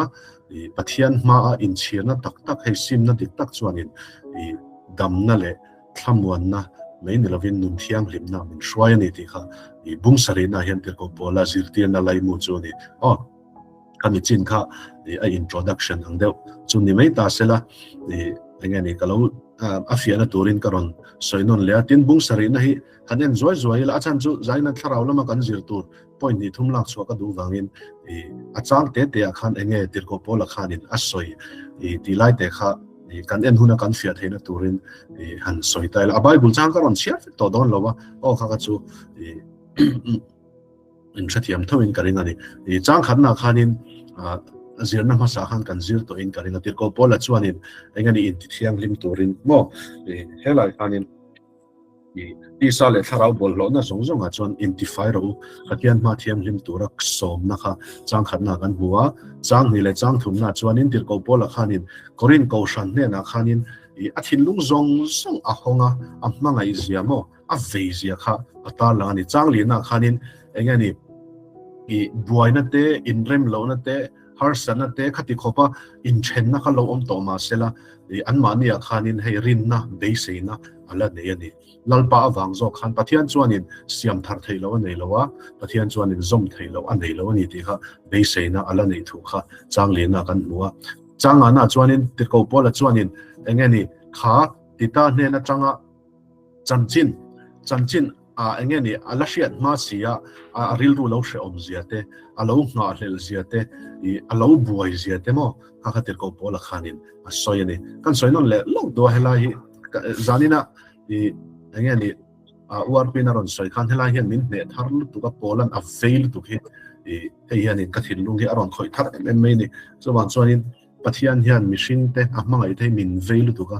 i Pathian hmaa inchhirna tak tak hei simna dik tak chuanin i damna leh thlamuanna mai ni lovin nun thianghlimna min hruai a ni tih kha i bung sarihna hian Tirhkoh Paula zirtirna laimu chu a ni. Aw, ka mi chin kha i a introduction ang deuh chu ni mai ta sela i enge ni ka lo a fiahna turin ka rawn sawi nawn leh a. Tin, bung sarihna hi han en zuai zuai ila a chhan chu zaina thlarau lama kan zir tur point hnih thum lak chhuah ka duh vangin i a chang te te ah khan enge Tirhkoh Paula khanin a sawi i tih lai te kha i kan en huna kan fiah theihna turin i han sawi ta ila. A Bible chang ka rawn chhiar vek tawh dawn lo a, aw kha kha chu i. In hrethiam tho in ka ring a ni. I chang khatna khanin zirna hmasa khan kan zir tawh in ka ring a. Tirhkoh Paula chuanin eng a ni intithianghlim turin maw helai khanin i tisa leh thlarau bawlhhlawhna zawng zawngah chuan intifai rawh u. Pathian hma thianghlim tura sawmna kha chang khatna kan hmu a. Chang hnih leh chang thumna chuanin Tirhkoh Paula khanin Korinth Kohhran hnenah khanin i a thinlung zawng zawng a hawng a, a hmangaihzia maw a vei zia kha a tarlang a ni. Changlihna khanin eng nge ni i buaina te, inrem lohna te, harsatna te khati khawpa inthenna kha lo awm tawh mah sela i anmahniah khanin hei rinna, beiseina a la nei a ni. Lalpa avang zawk khan Pathian chuanin siam thar theih loh a nei lo a, Pathian chuanin zawm theih loh a nei lo a ni tih kha beiseina a la neih thu kha Changlihna kan hmu a. Changana chuanin Tirhkoh Paula chuanin eng nge ni kha Tita hnen atanga Chanchin, Chanchin a eng nge ni a la hriat hma si a, a rilru lo hrehawm zia te, a lo nghahhlelh zia te, ih a lo buai zia te maw kha kha tirhkoh Paula khanin a sawi a ni. Kan sawi nawn leh lawk duh a helai hi zanina ih eng nge ni a URP-in a rawn sawi khan helai hian min hneh thar lutuk a, Paula'n a vei lutuk hi ih hei hianin ka thinlung hi a rawn khawih thar em em mai a ni. Chuvang chuanin Pathian hian mihringte a hmangaih te hi min vei lutuk a,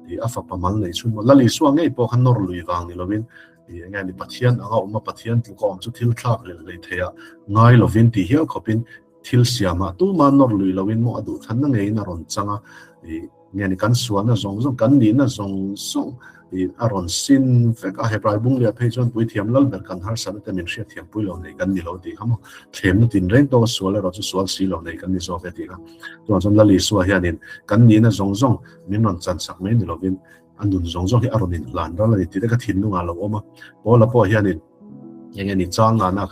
ih a fapa mal nei chhun maw. Lal Isua ngei pawh kha nawr lui vang ni lovin, ih eng nge ni Pathian anga awm a, Pathian tluka awm chu thil thlak leh hlei thei a ngai lovin tih hial khawpin thil siamah tuma nawr lui loin maw a duhthlanna ngeiin a rawn chang a, ih nge ni kan sualna zawng zawng, kan nihna zawng zawng ih a rawn sin vek a. Hebrai Bunglia phei chuan Puithiam Lalber kan harsatna te min hriatthiam pui lo nei kan ni lo tih kha maw. Thlemna tinreng tawka sual erawh chu sual si lo nei kan ni zawk e tih kha. Chuan chuan Lal Isua hianin kan nihna zawng zawng min rawn chansak mai ni lovin a nun zawng zawng hi a rawn inhlan ral a ni tih te ka thinlungah a lo awm a. Paula pawh hianin eng nge ni chang ngahna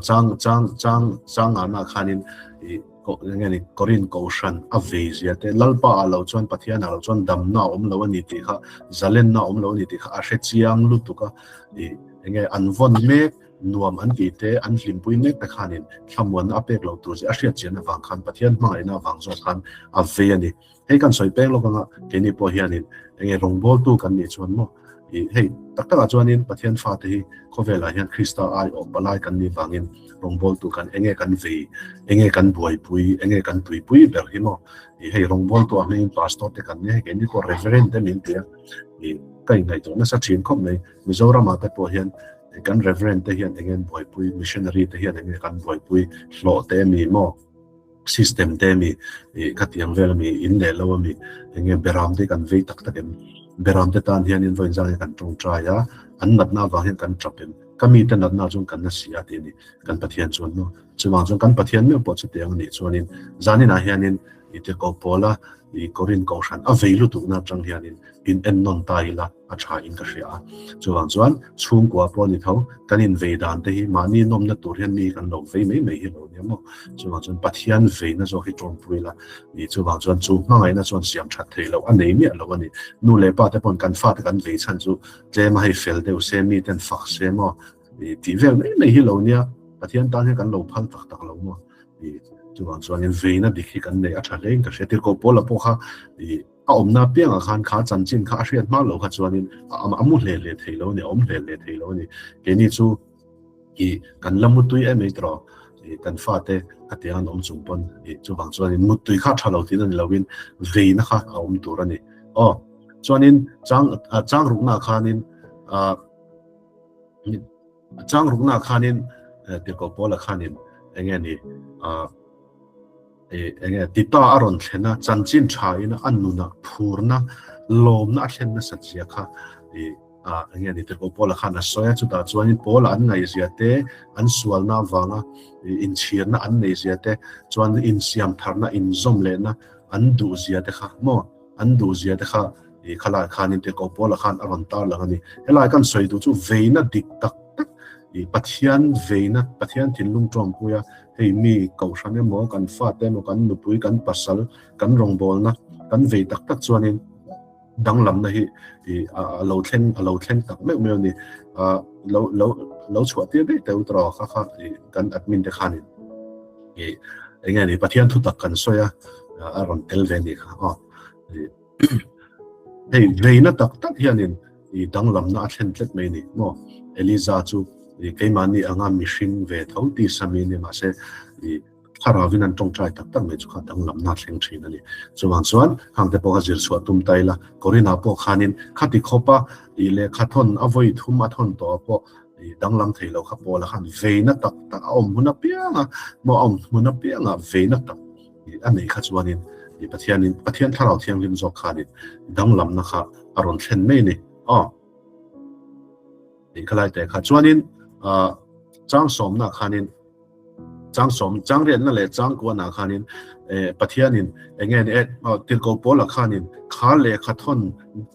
chang chang chang chang ngahna khanin ih eng nge ni Korinth Kohhran a vei zia te Lalpa ah lo chuan Pathian ah lo chuan damna a awm lo a ni tih kha zalenna a awm lo a ni tih kha a hre chiang lutuk a ih eng nge an vawn mek Nuam an tih te, an hlimpui mek te khanin thlamuanna a pek lo tur che a hriat chian avang khan Pathian hmangaihna avang zawk khan a vei a ni. Hei kan sawi peng lawk anga keini pawh hianin enge rawngbawltu kan nih chuan maw ih hei tak takah chuanin Pathian fate hi khawvelah hian Krista ai awm palai kan nih vangin rawngbawltu kan enge kan vei, enge kan buaipui, enge kan tuipui ber hi maw ih hei rawngbawltu ah hmingin Pastor te kan nia hei keini pawh Reverend te min ti a ih ka inngaihtuah nasa thin khawp mai. Mizoramah te pawh hian Kan Reverend te hian enge an buaipui, Missionary te hian enge kan buaipui, hlawh te ami maw, system te ami, ih khatiang vel ami, in leh lo ami, enge beram te kan vei tak tak em? Beram te tan hianin vawiin zang hi kan tawngtai a, an natna avang hian kan tap em? Ka mite natna chuan kan na si a tih a ni, kan Pathian chuan maw? Chuvang chuan kan Pathian meuh pawh chutiang a nih chuanin zaninah hianin ih tirhkoh pawla ih Korinth Kohhran a vei lutukna atang hianin in ennawn ta ila, a tha in ka hria a. Chuvang chuan chhungkua pawh ni tho, kan invei dan te hi mahni nawmna tur hian mi kan lo vei mai mai hi lo nia maw. Chuvang chuan Pathian veina zawk hi tawmpui la ni. Chuvang chuan chu hmangaihna chuan siam that theih loh a nei miah lo a ni. Nu leh pa te pawn kan fate kan vei chhan chu tlem a hei fel deuh se, mi ten fak se maw tih vel mai mai hi lo nia. Pathian tan hian kan lo phal tak tak lo maw. Chuvang chuan veina dik hi kan nei a tha hle in ka hria. Tirhkoh Paula pawh kha A awmna piangah khan kha chanchin kha a hriat hma loh kha chuanin a mu hle hle thei lo a ni, a awm hle hle thei lo a ni. Keini chu ih kan la mutui em ei tawh ih kan fate a tiang an awm chung pawn ih chuvang chuanin mutui kha tha lo tiin a ni loin veina kha a awm tur a ni. Aw chuanin chang chang ruknaah khanin ah chang ruknaah khanin tirhkoh Paula khanin eng nge ni ah Enge Tita a rawn thlen a, chanchin tha in a nunah phurna, lawmna a thlen nasat zia kha enge ni Tirhkoh Paula khan a sawi a, chutah chuanin Paula an ngaihzia te, an sualna avanga inchhirna an neihzia te, chuan insiam tharna, inzawm lehna an duhzia te kha maw, an duhzia te kha khalai khanin Tirhkoh Paula khan a rawn tarlang a ni. Helai kan sawi duh chu veina dik tak tak, Pathian veina, Pathian thinlung tawmpuia Hei mi kohhran emaw, kan fate emaw, kan nupui, kan pasal, kan rawngbawlna kan vei tak tak chuanin danglamna hi a lo thleng a lo thleng tak meuh meuh a ni. Lo lo lo chhuah tir daih teh u tawh kha kha kan admin te khanin eng nge ni Pathian thutak kan sawi a, a rawn tel ve a nih kha aw. Hei veina tak tak hianin i danglamna a thlen tlat mai a ni maw? Eliza chu. I keimahni anga mihring ve tho tisa mi ni mahse i thlarauin an tawngtai tak tak mai chu kha danglamna a thleng thin a ni. Chuvang chuan hangte pawh kha zir chhuah tum ta ila, Korinah pawh khanin khati khawpa i lehkha thawn a vawi thum a thawn tawh ah pawh i danglam thei lo kha Paula khan veina tak tak a awm hmun apianga maw a awm hmun apianga veina tak i a neih kha chuanin i Pathianin Pathian thlarau thianghlim zawk khanin danglamna kha a rawn thlen mai a ni. Aw. Tih kha lai teh kha chuanin ah chang sawmna khanin chang sawm chang riatna leh chang kuanah khanin eh Pathianin eng nge ni eh tirhkoh pawla khanin kha lehkha thawn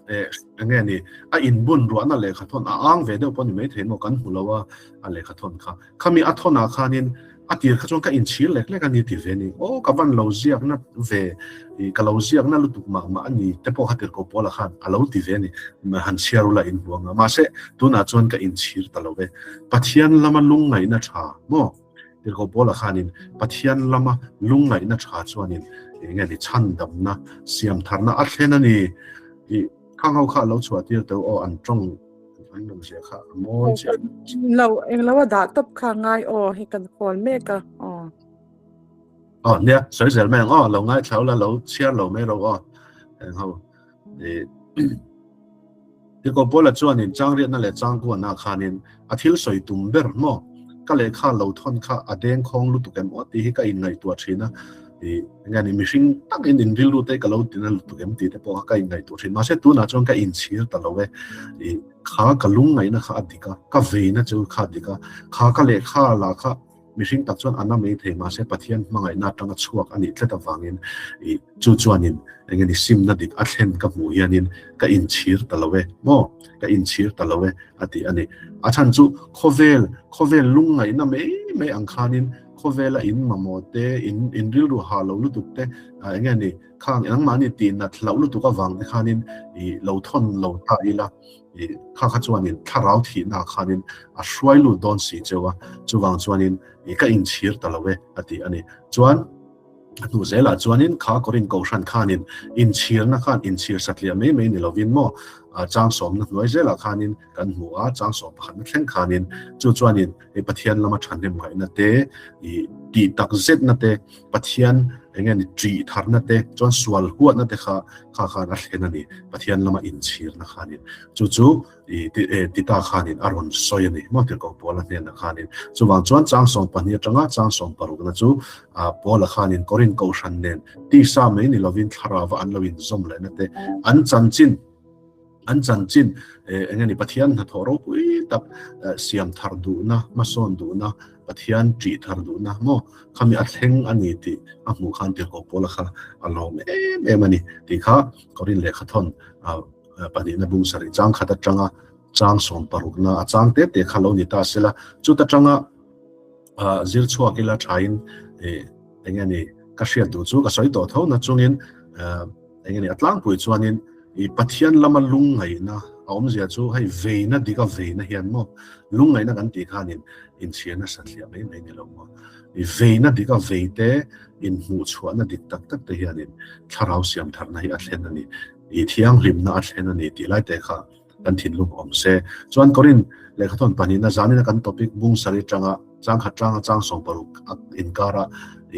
eh eng nge ni a inbun ruahna lehkha thawn a ang ve deuh pawh ni maithei maw kan hmu lo a a lehkha thawn kha Khami a thawnah khanin a tir kha chuan ka inchhir lek lek a ni ti ve ni. Aw ka van lo ziakna ve, ka lo ziakna lutuk mah mah a ni te pawh kha tirhkoh Paula khan a lo ti ve a ni. Han chhiar ula in hmu ang a. Mahse tunah chuan ka inchhir ta lo ve. Pathian lama lungngaihna tha maw? Tirhkoh Paula khanin Pathian lama lungngaihna tha chuanin eng nge ni chhandamna, siamtharna a thlen a ni. I khang ho kha a lo chhuah tir teuh aw an tawng. An rawn ziah kha a mawi chiah. Lo, eng lo a dah tawp kha ngai aw, hei kan call mek a, aw. Aw, nia, sawi zel mai ang aw, lo ngaithla ula, lo chhiar lo mai ro aw. Eng ho, i Tiko Paula chuanin changriatna leh changkuana khanin a thil sawi tum ber maw? Ka lehkha lo thawn kha a dengkhawng lutuk em aw tih hi ka inngaihtuah thin a, i enge ni mihring takin in rilru te ka lo tina lutuk em tih te pawh kha ka inngaihtuah thin. Mahse tunah chuan ka inchhir ta lo e, i kha ka lungngaihna kha a dik a, ka veina chu kha a dik a, kha ka lehkha lah kha mihring tak chuan a na mai thei mahse Pathian hmangaihna atanga chhuak a nih tlat avangin i chu chuanin enge ni simna dik a thlen ka hmuh hianin ka inchhir ta lo e maw ka inchhir ta lo e a ti a ni. A chhan chu khawvel khawvel lungngaihna mai mai ang khanin khawvela in mamawh te in in rilru ha lo lutuk te enge ni khang nangmahni tih nat hlauh lutuk avang te khanin i lo thawn lo ta ila i kha kha chuanin thlarau thihna khanin a hruai lut dawn si cheu a chuvang chuanin i ka inchhir ta lo e a ti a ni. Chuan a hnu zelah chuanin kha Korin Kohhran khanin inchhirna khan inchhir satliah mai mai ni lovin maw chang sawmna hnuai zelah khanin kan hmu a, chang sawm pakhatna thleng khanin chu chuanin hei Pathian lama thahnem ngaihna te, ih tih tak zetna te, Pathian eng nge ni ṭih tharna te chuan sual huatna te kha kha khan a thlen a ni, Pathian lama inchhirna khanin chu chu ih Tita khanin a rawn sawi a ni maw Tirhkoh Paula hnenah khanin. Chuvang chuan chang 12 atanga chang 16 na chu Paula khanin Korin Kohhran nen tisa mai ni lovin thlarauva an lo inzawm lehna te an chanchin an chanchin eng nge ni Pathian hnathawh ropui tak siam thar duhna hmasawn duhna Pathian ṭih thar duhna maw khami a thleng a ni tih a hmuh khan Tirhkoh Paula kha a lawm em em a ni tih kha Korin lehkha thawn pahnihna bung sarih chang khat atanga chang 16na a chang te te kha lo ni ta sela chuta tanga zir chhuak ila thain eng nge ni ka hriat duh chu ka sawi tawh tho na chungin eng nge ni a tlangpui chuanin i Pathian lama lungngaihna a awmzia chu hei veina dik a veina hian maw lungngaihna kan tih khanin inchhirna satliah mai mai ni lo maw i veina dik a vei te inhmuh chhuahna dik tak tak te hianin thlarau siam tharna hi a thlen a ni i thianghlimna a thlen a ni tih lai te kha kan thinlung awm se. Chuan Korin lehkhathawn pahnihna zanina kan topic bung sarih tanga chang khat tanga chang 16 inkara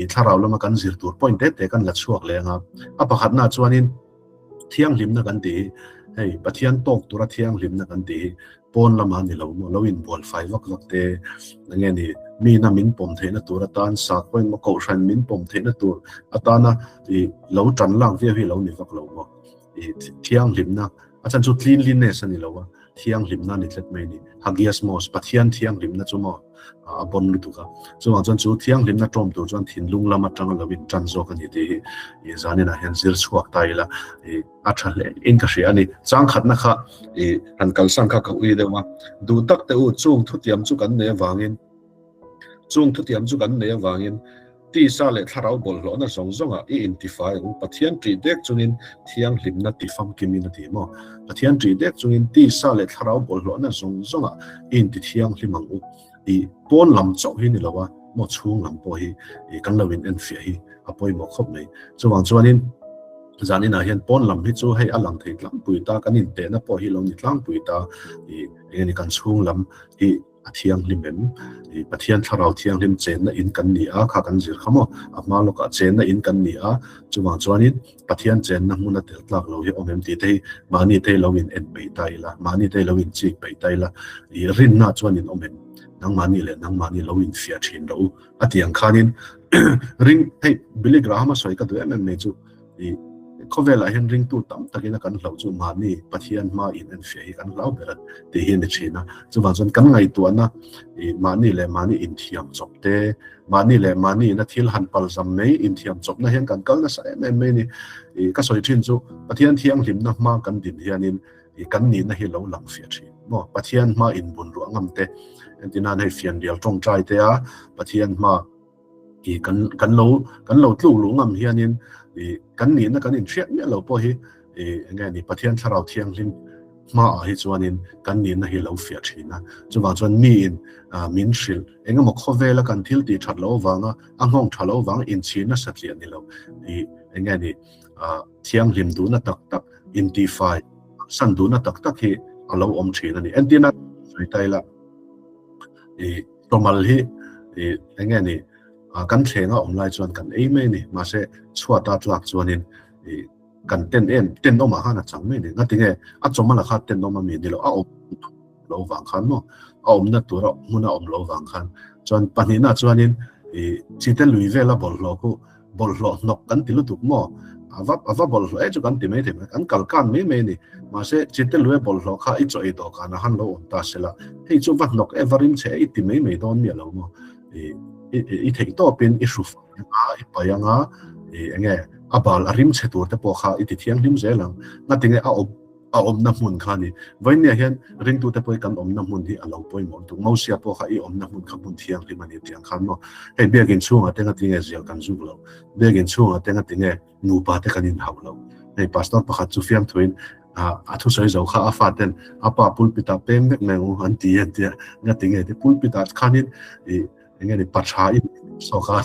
i thlarau lama kan zir tur point te te kan la chhuak leh anga. A pakhatna chuanin thianghlimna kan tih hi hei Pathian tawk tura thianghlimna kan tih hi pawn lama ni lo maw lo inbual fai vak vak te enge ni mi na min pawm theihna tur atan sakhaw emaw kohhran min pawm theihna tur atana i lo tan lak viau hi lo ni vak lo maw i thianghlimna a chan chu cleanliness a ni lo a thianghlimna ni tlat mai ni hagiasmos Pathian thianghlimna chu maw a bon lutuk a chuvang chuan chu thianghlimna tawm tur chuan thinlung lam atanga lo in tan zawk a ni tih hi i zanina hian zir chhuak ta ila i a tha hle in ka hria a ni chang khatna kha i han kalsan kha ka ui deuh a duh tak te u chung thutiam chu kan nei avangin chung thutiam chu kan nei avangin tisa leh thlarau bawlhhlawhna zawng zawnga i intifai ang Pathian ṭih dek chungin thianghlimna ti famkimin a ti maw Pathian ṭih dek chungin tisa leh thlarau bawlhhlawhna zawng zawnga i inti thianghlim ang u i pawn lam chauh hi ni lo a maw chhung lam pawh hi i kan lo in enfiah hi a pawimawh khawp mai chuvang chuanin zaninah hian pawn lam hi chu hei a lang thei tlangpui ta kan intehna pawh hi lo ni tlangpui ta i enge ni kan chhung lam hi. A thianghlim em? I Pathian Thlarau Thianghlim chenna in kan ni a, kha kan zir kha maw? A hma lawkah chenna in kan ni a, chuvang chuanin Pathian chenna hmuna tel tlak lo hi awm em tih te hi mahni te lo in en peih ta ila, mahni te lo in chik peih ta ila, i rinna chuan in awm em? Nangmahni leh nangmahni lo in fiah thin rawh u. A ti ang khanin ring, hei Billy Graham a sawi ka duh em em mai chu i khawvelah hian ringtu tam takin a kan hlauh chu mahni Pathian hma in enfiah hi kan hlau ber a tih hi a ni thin a. Chuvang chuan kan ngaihtuahna i mahni leh mahni inthiam chawp te, mahni leh mahni ina thil han pal zam mai inthiam chawpna hian kan kal nasa em em mai a ni. I ka sawi thin chu Pathian thianghlimna hma kan din hianin i kan nihna hi lo lang fiah thin maw? Pathian hma inbun ruah ngam te, entirnan hei fianrial tawngtai te a Pathian hma i kan kan lo kan lo tluk luh ngam hianin i kan nihna kan inhriat miah lo pawh hi i enge ni Pathian thlarau thianghlim hmaah hi chuanin kan nihna hi lo fiah thin a. Chuvang chuan miin min hrilh engemaw khawvela kan thil tih that loh avanga a nghawng tha loh avanga inchhirna satliah ni lo i enge ni thianghlim duhna tak tak intihfai san duhna tak tak hi a lo awm thin a ni. Entirna sawi ta ila i Tawmal hi i enge ni kan thleng a awm lai chuan kan ei mai a ni. Mahse chhuata tlak chuanin i kan ten em ten awmah khan a chang mai a ni. Ngatinge a chawmal ah khan ten awm a mi ni lo a awm lo vang khan maw a awmna tura hmuna awm lo vang khan chuan pahnihna chuanin i chite lui vela bawlhhlawh khu bawlhhlawh hnawk kan ti lutuk maw? A va a va bawlhhlawh e chu kan ti mai thei mai, kan kal kan mai mai a ni. Mahse, chite lui a bawlhhlawh kha i chaw ei dawh kanah han lo awm ta sela, hei chu va hnawk e, va rim che e i ti mai mai dawn miah lo maw? I i i theih tawpin i hru fai anga, i pai anga, i enge a bal a rim chhe tur te pawh kha i ti thianghlim zel ang. Ngatinge a awm a awmna hmun kha a ni. Vawinia hian ringtute pawh hi kan awmna hmun hi a lo pawimawh lutuk. Mosia pawh kha i awmna hmun kha hmun thianghlim a ni tih ang khan maw? Hei biakin chhungah te ngatinge zial kan zuk lo? Biakin chhungah te ngatinge nupa te kan inhauh lo? Hei pastor pakhat chu fiamthuin a thusawi zo kha a faten a pa pulpit ah peng vek mai ang u an ti a tia ngatinge ti pulpit ah khanin i enge ni pa tha in sawk a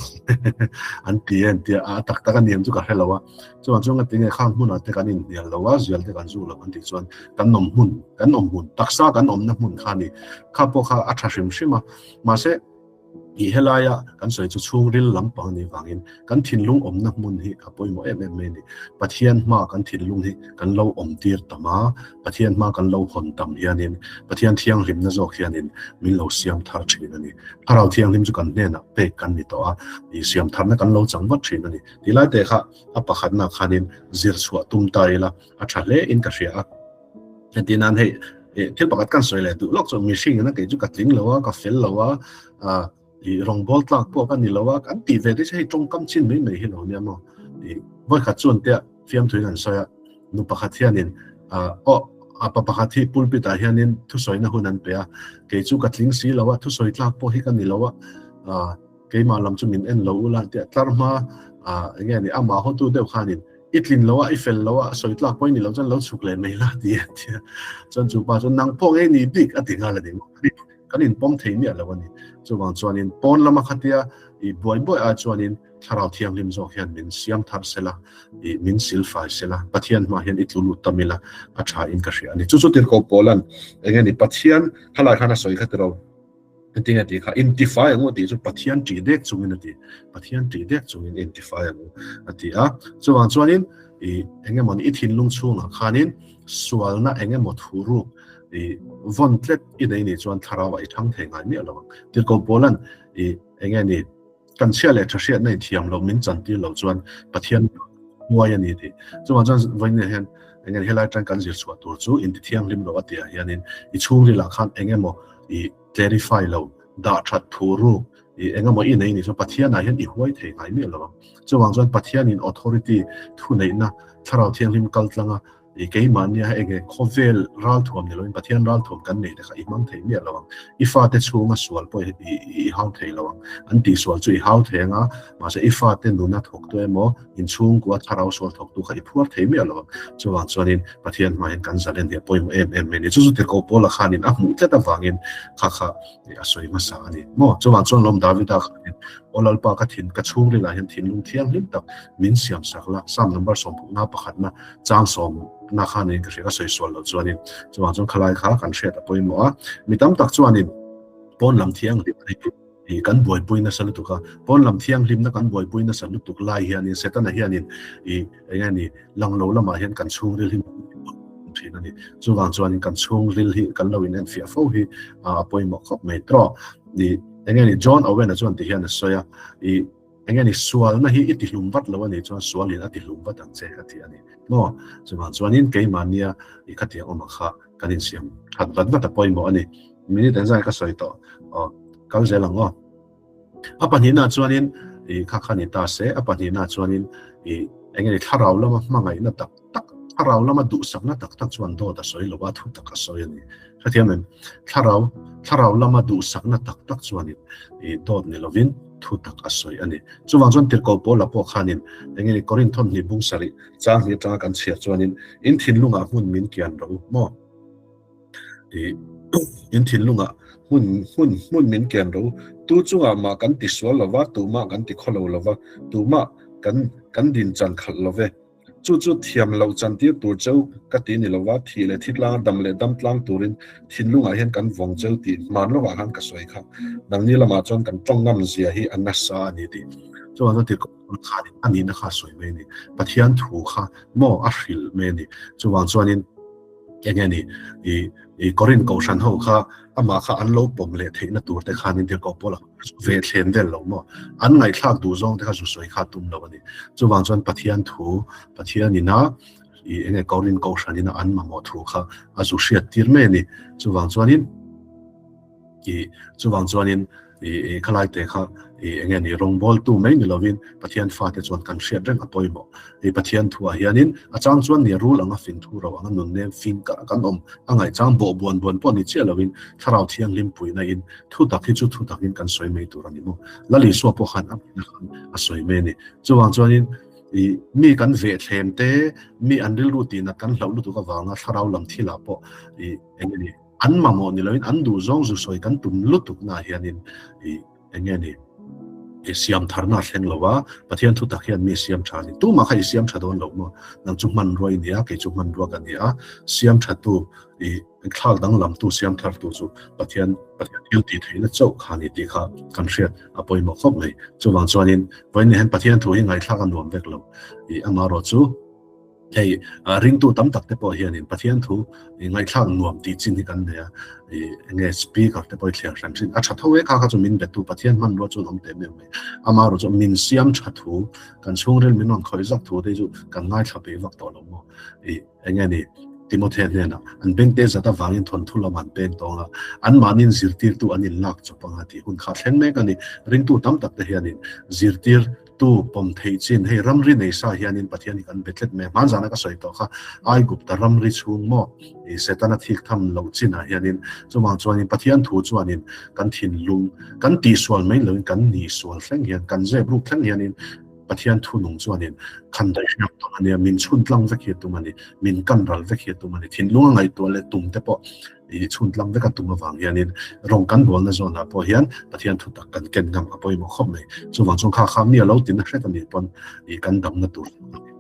an ti an tia a tak tak a niam chu ka hre lo a chuan chuan ka tinge khang hmunah te kan inhnial lo a zial te kan zu lo an tih chuan kan awm hmun kan awm hmun taksa kan awmna hmun kha ni kha pawh kha a tha hrim hrim a mahse i helaia kan sawi chu chhungril lampang ni vangin kan thinlung awmna hmun hi a pawimawh em em mai ni Pathian hma kan thinlung hi kan lo awm tir tam a Pathian hma kan lo hawn tam hianin Pathian thianghlimna zawk hianin min lo siam thar thin a ni. Thlarau thianghlim chu kan hnenah pek kan ni tawh a, i siam tharna kan lo chang vat thin a ni. Tih lai te kha a pakhatna khanin zir chhuah tum ta ila a tha hle in ka hria a. Heti nan hei thil pakhat kan sawi leh duh lawk chu mihring ina kei chu ka tling lo a, ka fel lo a, i rawngbawl tlak pawh ka ni lo a, kan tih ve te chu hei tawngkam chin mai mai hi lo nia maw. I vawikhat chuan tia fiamthuin an sawi a, nu pakhat hianin aw a pa pakhat hi pulpit ah hianin thusawina hun an pe a, kei chu ka tling si lo a, thusawi tlak pawh hi ka ni lo a, keimah lam chu min en lo ula tia tlar hma enge ni amah hotu deuh khanin i tlin lo a, i fel lo a, sawi tlak pawh i ni lo chuan lo chhuk leh mai la ti a tia chuan chu pa chuan nang pawh ngei ni bik a ti nghal a ni. Kan inpawm thei miah lo a ni. Chuvang chuanin pawn lama khatia i buai buai ai chuanin Thlarau Thianghlim zawk hian min siam thar sela, i min silfai sela, Pathian hmaah hian i tlu lut tam ila a tha in ka hria a ni. Chu chu tirhkoh Paulan eng nge ni Pathian khalai khan a sawi kha tiro engtin nge tih kha intifai ang u tih chu Pathian tih dek chungin a ti. Pathian tih dek chungin intifai ang u a ti a. Chuvang chuanin i eng emaw ni i thinlung chhungah khanin sualna eng emaw thu ruk i vawn tlet i nei nih chuan thlarauah i thang thei ngai miah lo ang. Tirhkoh Paulan i eng nge ni Kan chhia leh tha hriatna i thiam loh min chantir loh chuan Pathian huai a ni tih. Chuvang chuan vawiin hian eng nge helai atang kan zir chhuah tur chu inti thianghlim loh a tihah hianin i chhungril ah khan eng emaw i clarify lo, dah that thu ruk i eng emaw i nei nih chuan Pathian ah hian i huai thei ngai miah lo ang. Chuvang chuan Pathian in authority thuneihna Thlarau Thianghlim kal tlanga I keimahnia hei enge khawvel ralthuam ni loin Pathian ralthuam kan nei te kha i hmang thei miah lo ang. I fate chhunga sual pawh i i hau thei lo ang. An tihsual chu i hau thei anga, mahse i fate nuna thawktu emaw inchhungkua thlarau sual thawktu kha i phuar thei miah lo ang. Chuvang chuanin Pathian hma hian kan zalen hi a pawimawh em em mai a ni. Chu chu tirhkoh Paula khanin a hmuh tlat avangin kha kha a sawi hmasa a ni. Maw? Chuvang chuan lawm Davida khanin Aw Lalpa ka thin ka chhungrilah hian thinlung thianghlim tak min siam sak la, Psalm number 11 pakhatna Chang sawmna kha niin ka hria, ka sawi sual loh chuanin chuvang chuan khalai kha kan hriat a pawimawh a. Mi tam tak chuanin Pawn lam thianghlim hi kan buaipui nasa lutuk a, pawn lam thianghlimna kan buaipui nasa lutuk lai hianin Setana hianin ih eng nge ni lang lo lamah hian kan chhungril hi thin a ni. Chuvang chuanin kan chhungril hi kan lo inenfiah fo hi a pawimawh khawp mai tawh. Ih eng nge ni John Owen-a chuan ti hian a sawi a, ih eng nge ni sualna hi i tihlum vat lo a nih chuan sualin a tihlum vat ang che a ti a ni maw. Chuvang chuanin keimahnia i khatiang awm ang kha kan insiam that vat vat a pawimawh a ni. Minute engzai ka sawi tawh aw kal zel ang aw. A pahnihna chuanin i kha kha ni ta se, a pahnihna chuanin i eng nge ni thlarau lama hmangaihna tak tak, thlarau lama duhsakna tak tak chuan dawt a sawi lo a, thu tak a sawi a ni. Hrethiam em? Thlarau, thlarau lama duhsakna tak tak chuanin i dawt ni lovin thu tak a sawi a ni. Chuvang chuan Tirhkoh Paula pawh khanin eng nge ni Korinth thawmhnih bung sarih chang hnih atanga kan chhiar chuanin in thinlungah hmun min kian rawh u maw? I in thinlungah hmun hmun hmun min kian rawh u. Tu chungah mah kan ti sual lo va, tumah kan ti khawlo lo va, tumah kan kan din chan khalh lo ve. Chu chu thiam loh chan tir tur cheu ka ti ni lo va, thih leh thi tlang, dam leh dam tlang turin thinlungah hian kan vawng cheu tih hman lovah khan ka sawi kha. Nangni lamah chuan kan tawng ngam zia hi a nasa a ni tih. Chuan a ti khanin a nihna kha a sawi mai a ni. Pathian thu kha maw a hrilh mai a ni. Chuvang chuanin eng nge ni i i Korinth kohhran ho kha amah kha an lo pawm leh theihna tur te khanin tirhkoh pawl a ve thlen vel lo maw? An ngaihthlak duh zawng te kha zu sawi kha tum lo a ni. Chuvang chuan Pathian thu, Pathian ina i eng nge Korinth kohhran ina an mamawh thu kha a zu hriat tir mai a ni. Chuvang chuanin i chuvang chuanin i khalai te kha i eng nge ni rawngbawltu mai ni lovin Pathian fate chuan kan hriat reng a pawimawh. I Pathian thuah hianin a chang chuan ni rul anga fing thu ro anga nun nem fing karh kan awm a ngaihchang bawh buan buan pawh ni chiah lovin Thlarau Thianghlim puihna in thu tak hi chu thu takin kan sawi mai tur a ni maw. Lal Isua pawh khan a puihna khan a sawi mai a ni. Chuvang chuanin i mi kan vehthlem te, mi an rilru tihnat kan hlauh lutuk avanga Thlarau lam thilah pawh i eng nge ni An mamawh ni loin an duh zawng zu sawi kan tum lutuk naah hianin i eng nge ni i siam tharna a thleng lo a, Pathian thu tak hian mi siam tha a ni. Tumah kha i siam tha dawn lo maw? Nang chu hmanrua i ni a, kei chu hmanrua ka ni a, siam tha tu i thlak danglam tu siam thar tu chu Pathian Pathian thil tih theihna chauh kha a ni tih kha kan hriat a pawimawh khawp mai. Chuvang chuanin vawiin hian Pathian thu hi ngaihthlak a nuam vek lo. I amaherawh chu Hei ringtu tam tak te pawh hianin Pathian thu ngaihthlak nuam tih chin hi kan nei a, enge speaker te pawh hi thliar hran thin. A tha tho e kha kha chu min betu Pathian hmanrua chuan awm teh meuh mai. Amaherawh chu min siam tha thu, kan chhungril min rawn khawih zak thu te chu kan ngaithla peih vak tawh lo maw. Enge ni Timothea hnenah an bengte zat avangin thawnthu lam an peng tawng a, anmahniin zirtirtu an inlak chawp anga tih hun kha thleng mek a ni. Ringtu tam tak te hianin zirtir Tu pawm theih chin hei ramri nei sa hianin Pathian hi kan be tlet mai a, hmanzana ka sawi tawh kha Aigupta ramri chhung maw i Setana thik tham loh chinah hianin chuvang chuanin Pathian thu chuanin kan thinlung kan tihsual mai loin kan nihsual thleng hian kan zep ruk thleng hianin Pathian thu nung chuanin khan daih hriat tum a nia, min chhun tlang vek hi a tum a ni, min kan ral vek hi a tum a ni, thinlung a ngaihtuah leh tum te pawh I chhun tlang vek a tum avang hianin rawng kan bualna zawnah pawh hian Pathian thu tak kan ken ngam a pawimawh khawp mai. Chuvang chuan kha kha mi a lo tina hret a nih pawn i kan damna tur a ni.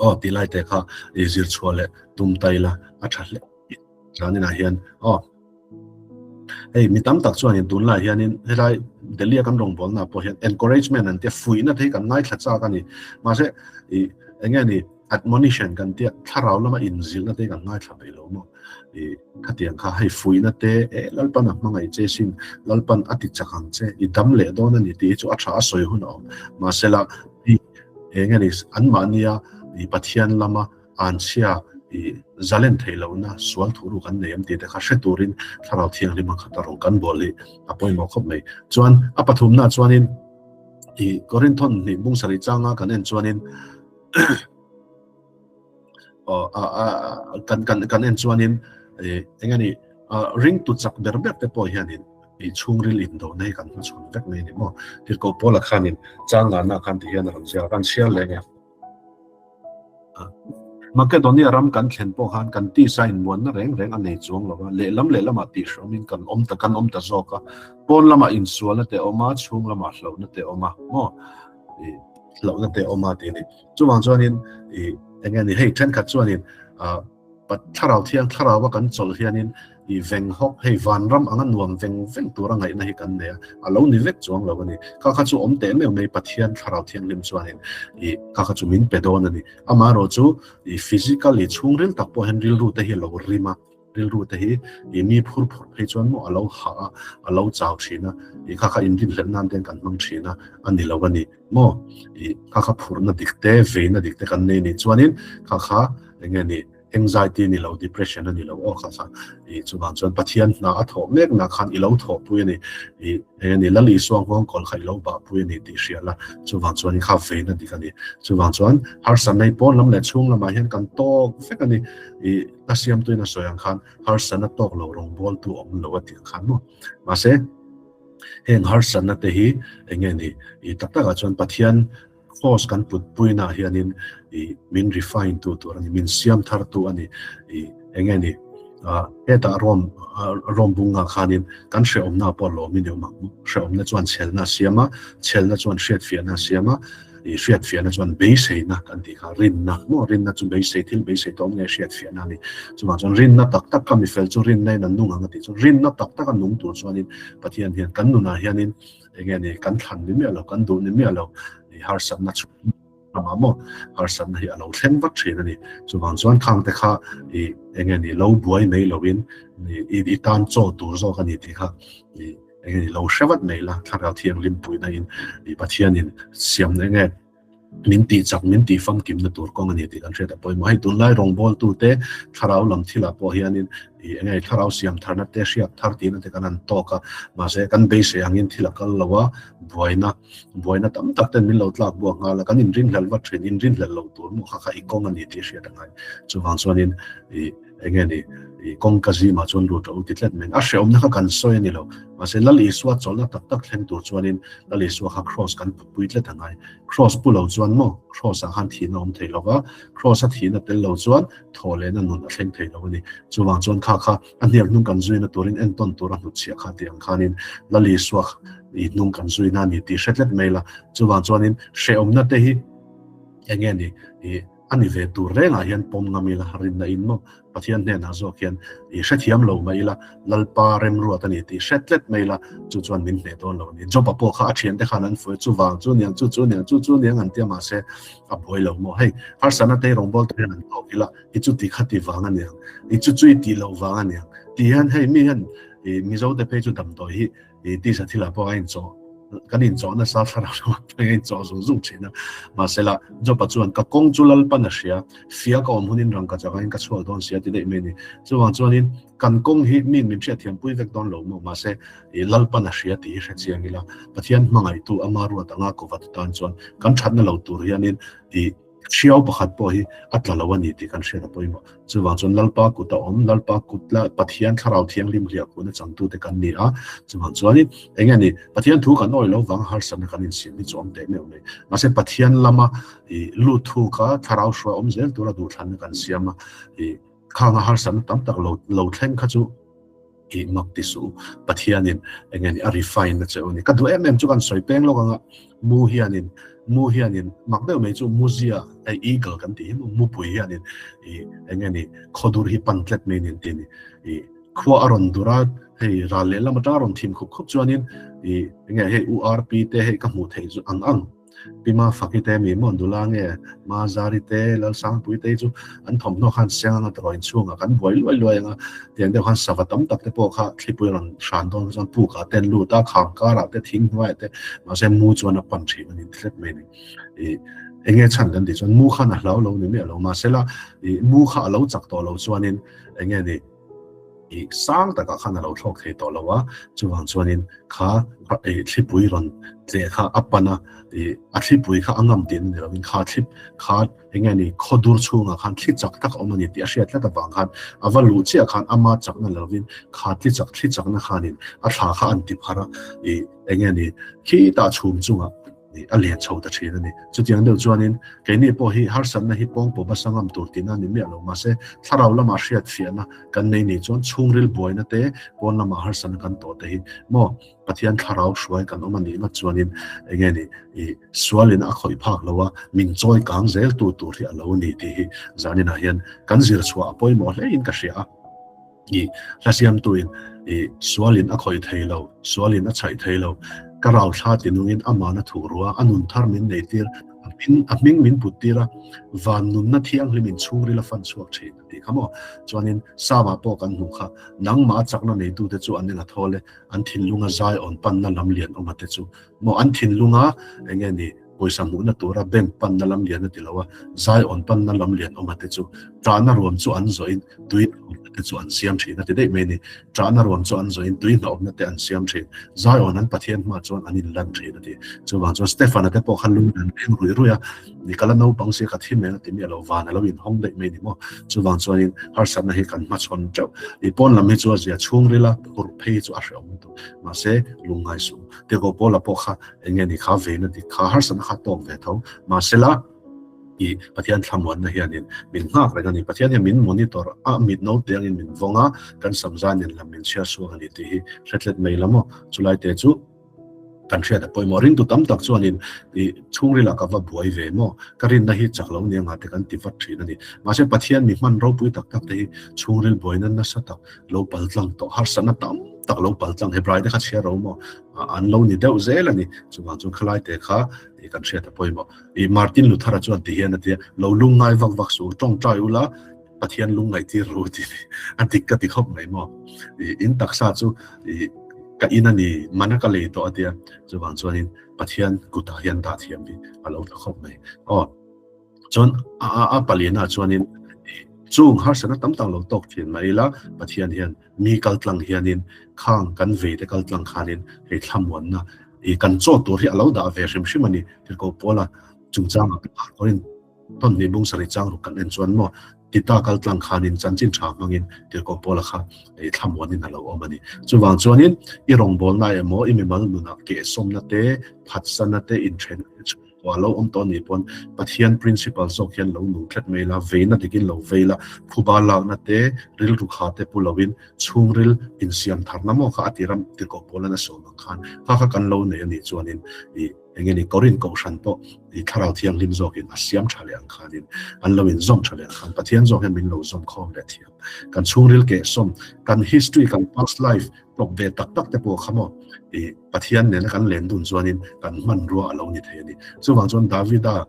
Aw tih lai te kha i zir chhuah leh tum ta ila a tha hle. Zaninah hian aw hei mi tam tak chuanin tunlai hianin helai Delhi a kan rawngbawlna pawh hian encouragement an tia fuihna te hi kan ngaithla chak a ni. Mahse i eng nge ni admonition kan tia thlarau lama inzilhna te kan ngaithla peih lo maw i khatiang kha hei fuihna te e Lalpan a hmangaih che sin Lalpan a ti chak ang che i dam leh dawn a ni tih hi chu a tha a sawi hun a awm mahsela i eng nge ni anmahnia i Pathian lama anchhia i zalen theih lohna sual thu ru kan nei em tih te kha hre turin thlarau thianghlim a khat a rawng kan bawl hi a pawimawh khawp mai chuan a pathumna chuanin i Korinthon hnih bung sarih changa kan en chuanin kan kan kan en chuanin eng ani ring tu chak ber ber te pawh hianin i chhungril in do nei kan hmachhawn vek mai ni maw tirhkoh Paula khanin chang ngana khan ti hian a rawn ziak a kan chhiar leh nge Makedonia ram kan thlen pawh khan kan tisa inmuanna reng reng a nei chuang lo va, lehlam lehlamah tihhrawmin kan awm ta kan awm ta zawk a, pawn lamah insualna te a awm a, chhung lamah hlauhna te a awm a maw. Hlauhna te a awm a tih a ni. Chuvang chuanin i eng nge ni hei thenkhat chuanin ah Thlarau thiang thlarau a kan chawlh hianin i veng hawk hei vanram anga nuam veng veng tura ngaihna hi kan nei a, a lo ni vek chuang lo a ni. Kha kha chu awm teh meuh mai Pathian thlarau thianghlim chuanin i kha kha chu min pe dawn a ni. Amaherawh chu i physically chhungril tak pawh hian rilru te hi a lo rim a, rilru te hi i mi phur phur phei chuan maw a lo hah a, a lo chau thin a, i kha kha inrinhlelh nan ten kan hmang thin a, a ni lo a ni maw. I kha kha phurna dik te, veina dik te kan nei nih chuanin kha kha eng nge ni anxiety ni lo, depression a ni lo aw kha kha. I chuvang chuan Pathian hna a thawh mek na khan i lo thawh pui a ni. I eng nge ni Lal Isua nghawng kawl kha i lo bah pui a ni tih hria la, chuvang chuan i kha veina dik a ni. Chuvang chuan harsatna hi pawn lam leh chhung lamah hian kan tawk vek a ni. I a siamtuin a sawi ang khan harsatna tawk lo rawngbawltu awm lo a tih ang khan maw. Mahse, heng harsatna te hi eng nge ni i tak takah chuan Pathian cross kan put puinaah hianin i min refine tu tur a ni, min siam thar tu a ni. I eng nge ni hetah Rom Rom bungah khanin kan hrehawmna pawh lawmin i awm ang. Hrehawmna chuan chhelna a siam a, chhelna chuan hriatfiahna a siam a, I hriatfiahna chuan beiseina kan tih kha rinna maw rinna chu beisei thil beisei tawm nge hriatfiahna a ni. Chuvang chuan rinna tak tak kha mifel chu rinna in an nung ang a tih chuan rinna tak tak a nung tur chuanin Pathian hian kan nunah hianin eng nge ni kan thlan ni miah lo kan duh ni miah lo i harsatna chhung lamah maw harsatna hi a lo thleng vat thin a ni. Chuvang chuan khangte kha i eng nge ni lo buai mai loin i tan chaw tur zawk a ni tih kha i Eng nge lo hre vat mai la, Thlarau Thianghlim puihna in i Pathian in siamna eng nge min tih chak, min tih famkimna tur kawng a ni tih kan hriat a pawimawh. Hei tunlai rawngbawltu te Thlarau lam thilah pawh hianin i eng nge Thlarau siam tharna te hriat thar tihna te kan han tawk a, mahse kan beisei angin thil a kal lo a, buaina buaina tam tak ten min lo tlak buak nghal a, kan inrinhlelh vat thin, inrinhlelh lo tur maw kha kha i kawng a ni tih hriat a ngai. Chuvang chuanin i Eng nge ni, i kawngka zimah chuan lut rawh u ti tlat mai. A hrehawmna kha kan sawi a ni lo. Mahse, Lal Isua chawlhna tak tak thleng tur chuanin Lal Isua kha Kraws kan putpui tlat a ngai. Kraws pu lo chuan maw, Kraws-ah khan thihna awm thei lo va, Kraws-a thihna tel lo chuan thawhlehna nun a thleng thei lo a ni. Chuvang chuan kha kha a hniak hnung kan zuina turin entawn tura hnutchhiah kha tih ang khanin Lal Isua i hnung kan zuina a ni tih hre tlat mai la. Chuvang chuanin hrehawmna te hi eng nge ni, i A ni ve tur rengah hian pawm ngam ila, rinna in maw Pathian hnenah zawk hian i hrethiam lo mai ila, Lalpa remruat a ni tih hre tlet mai ila, chu chuan min hneh dawn lo a ni. Job-a pawh kha a thiante khan an fuih a, chuvang chu niang, chu chu niang, chu chu niang an tia mahse a buai lo maw. Hei, harsatna te hi rawngbawltu hian an tawk ila, i chu ti kha ti vang a niang, i chu chu i tih loh vang a niang tih hian hei mi hian i Mizote phei chu damdawi hi I tisa thilah pawh a inchawh, kan inchawh nasa thlarau lamah pawh a inchawh zung zung thin a. Mahsela, Job-a chuan, Ka kawng chu Lalpan a hria, fia ka awm hunin rangka changaiin ka chhuak dawn sia ti daih mai a ni. Chuvang chuanin, kan kawng hi min min hriatthiampui vek dawn lo maw? Mahse, i Lalpan a hria tih hi hre chiang ila, Pathian hmangaihtu ama ruat anga kawvat atan chuan kan thatna lo tur hianin i Hriau pakhat pawh hi a tla lo a ni tih kan hriat a pawimawh. Chuvang chuan Lalpa kut a awm, Lalpa kut la Pathian Thlarau Thianghlim hliah kutna changtute kan ni a. Chuvang chuanin eng nge ni, Pathian thu kan awih lo vang harsatna kan insiam hi chu awm teh meuh mai. Mahse Pathian lama i lut thu kha Thlarau hruai awm zel tura duhthlanna kan siam a, i khanga harsatna tam tak lo lo thleng kha chu, I mak ti suh u, Pathianin eng nge ni a refine na che u ni. Ka duh em em chu kan sawi peng lawk anga mu hianin mu hianin mak deuh mai chu muzia hei eagle kan tih hi maw mupui hianin i eng nge ni khawdur hi pan tlet mai nin ti ni. I khua a rawn dur a hei ral lehlam atanga rawn thim khup khup chuanin i eng nge hei URP te hei ka hmuh theih chu ang ang. Pi Ma Faki te, Mi Mawn Dula nge Ma Zari te, Lalsangpui te hi chu an thawmhnaw khan seng anga tawh inchhungah kan buai luai luai anga tiang deuh khan sava tam tak te pawh kha thlipui rawn hran dawn chuan pukah te an lut a, kham karah te, thing hnuaiah te mahse mu chuan a pan thin a ni thlep mai a ni. Ih eng nge chhan kan tih chuan mu khan a hlau lo ni miah lo mahsela ih mu kha a lo chak tawh lo chuanin eng nge ni ih sang takah khan a lo thlawk thei tawh lo a, chuvang chuanin kha ih thlipui rawn tleh kha a pan a, ih a thlipui kha a ngam tih na ni lovin kha thlip kha eng nge ni khaw dur chhungah khan thli chak tak a awm a ni tih a hriat tlat avang khan a va luh chiah khan ama chakna lovin kha thli chak thli chakna khanin a thla kha an ti phar a, ih eng nge ni khitah chhum chungah. A lian chho ta thin a ni. Chutiang deuh chuanin keini pawh hi harsatna hi pawng pawh basa ngam tur tihna a ni miah lo. Mahse, thlarau lama hriatfiahna kan nei nih chuan chhungril buaina te, pawn lama harsatna kan tawh te hi maw Pathian thlarau hruai kan awm a nih ngawt chuanin enge ni i sualin a khawih phak lo a, min chawi kang zel tu tur hi a lo ni tih hi zaninah hian kan zir chhuah a pawimawh hlein ka hria a. I hla siamtuin i sualin a khawih thei lo, sualin a chhaih thei lo, ka rauthla ti nungin amahna thuh rua, a nun thar min neitir, a hming a hming min put tir a, van nunna thianghlim in chhungril a fan chhuak thin a tih kha maw? Chuanin Psalm-ah pawh kan hmuh kha, nangmah chakna neitute chu an eng a thawl e, an thinlunga zai awn panna lam lian awma te chu maw? An thinlunga eng nge ni? Pawisa hmuhna tura bank panna lam lian a ti lo a, Zion panna lam lian awm a te chu ṭahna ruam chu an zawhin tui hnawmna te chu an siam ṭhin a ti daih mai a ni. Ṭahna ruam chu an zawhin tui hnawmna te an siam ṭhin. Zion an Pathian hma chuan an inlan ṭhin a ti. Chuvang chuan Stefan-a te pawh kha lung an leng ruih ruih a, ni ka la naupang sia ka thi meng a ti miah lo, van a lo inhawng daih mai a ni maw? Chuvang chuanin harsatna hi kan hmachhawn ṭeuh. I pawn lam hi chu a zia chhungril a, phurh phei chu a hrehawm lutuk. Mahse, lungngai suh. Tiko Paula pawh kha eng nge ni kha veina dik kha harsatna kha tawk ve tho. Mahsela i Pathian thlamuanna hianin min nghak reng a ni. Pathian hian min monitor a, mit no te angin min vawng a, kan samzai nen lam min chhiar suak a ni tih hi hretlet mai la maw? Chulai te chu kan hriat a pawimawh. Ringtu tam tak chuanin i chhungrilah ka va buai ve maw? Ka rinna hi chak lo nia ngah te kan ti vat thin a ni. Mahse Pathian mi hman ropui tak tak te hi chhungril buaina nasa tak lo pal tlang tawh harsatna tam tak lo pal tlang Hebrai te kha chhiar ro maw an lo ni deuh zel a ni chuvang chuan khalai te kha i kan hriat a pawimawh i Martin Luther-a chuan ti hian a tia lo lung ngai vak vak suh tawngtai ula Pathian lung ngaih tir ru ti a dik ka ti khawp mai maw i in taksa chu i ka in a ni mana ka lei tawh a tia chuvang chuanin Pathian kutah hian dah thiam hi a lo tha khawp mai aw. Chuan a paliana chuanin chung harsatna tam tak lo tawk thin mai ila Pathian hian mi kal tlang hianin khang kan vei te kal tlang khanin hei thlamuanna i kan chaw tur hi a lo dah ve hrim hrim a ni. Tirhkoh Paula chungchangah pawhin tawn hnih bung sarih chang ruk kan en chuan maw Tita kal tlang khanin chanchin tha hmangin Tirhkoh Paula kha i thlamuanin a lo awm a ni. Chuvang chuanin i rawngbawlna emaw i mimal nunah kehsawmna te, phatsanna te, inthenna te chu Aw a lo awm tawh a nih pawn Pathian principle zawk hian lo nung tlat mai la, veina dikin lo vei la, phuba lakna te, rilru kha te pu loin chhungril insiam tharna maw kha a ti ram tirhkoh pawl an a sawm ang khan kha kha kan lo nei a nih chuanin i eng nge ni Korin kohhran pawh i thlarau thianghlim zawkin a siam tha leh ang khanin an lo inzawm tha leh ang khan Pathian zawk hian min lo zawm khawm leh thiam. Kan chhungril kehsawm, kan history, kan past life Tawp ve tak tak te pawh kha maw i Pathian nena kan len dun chuanin kan hmanrua a lo ni thei a ni. Chuvang chuan Davida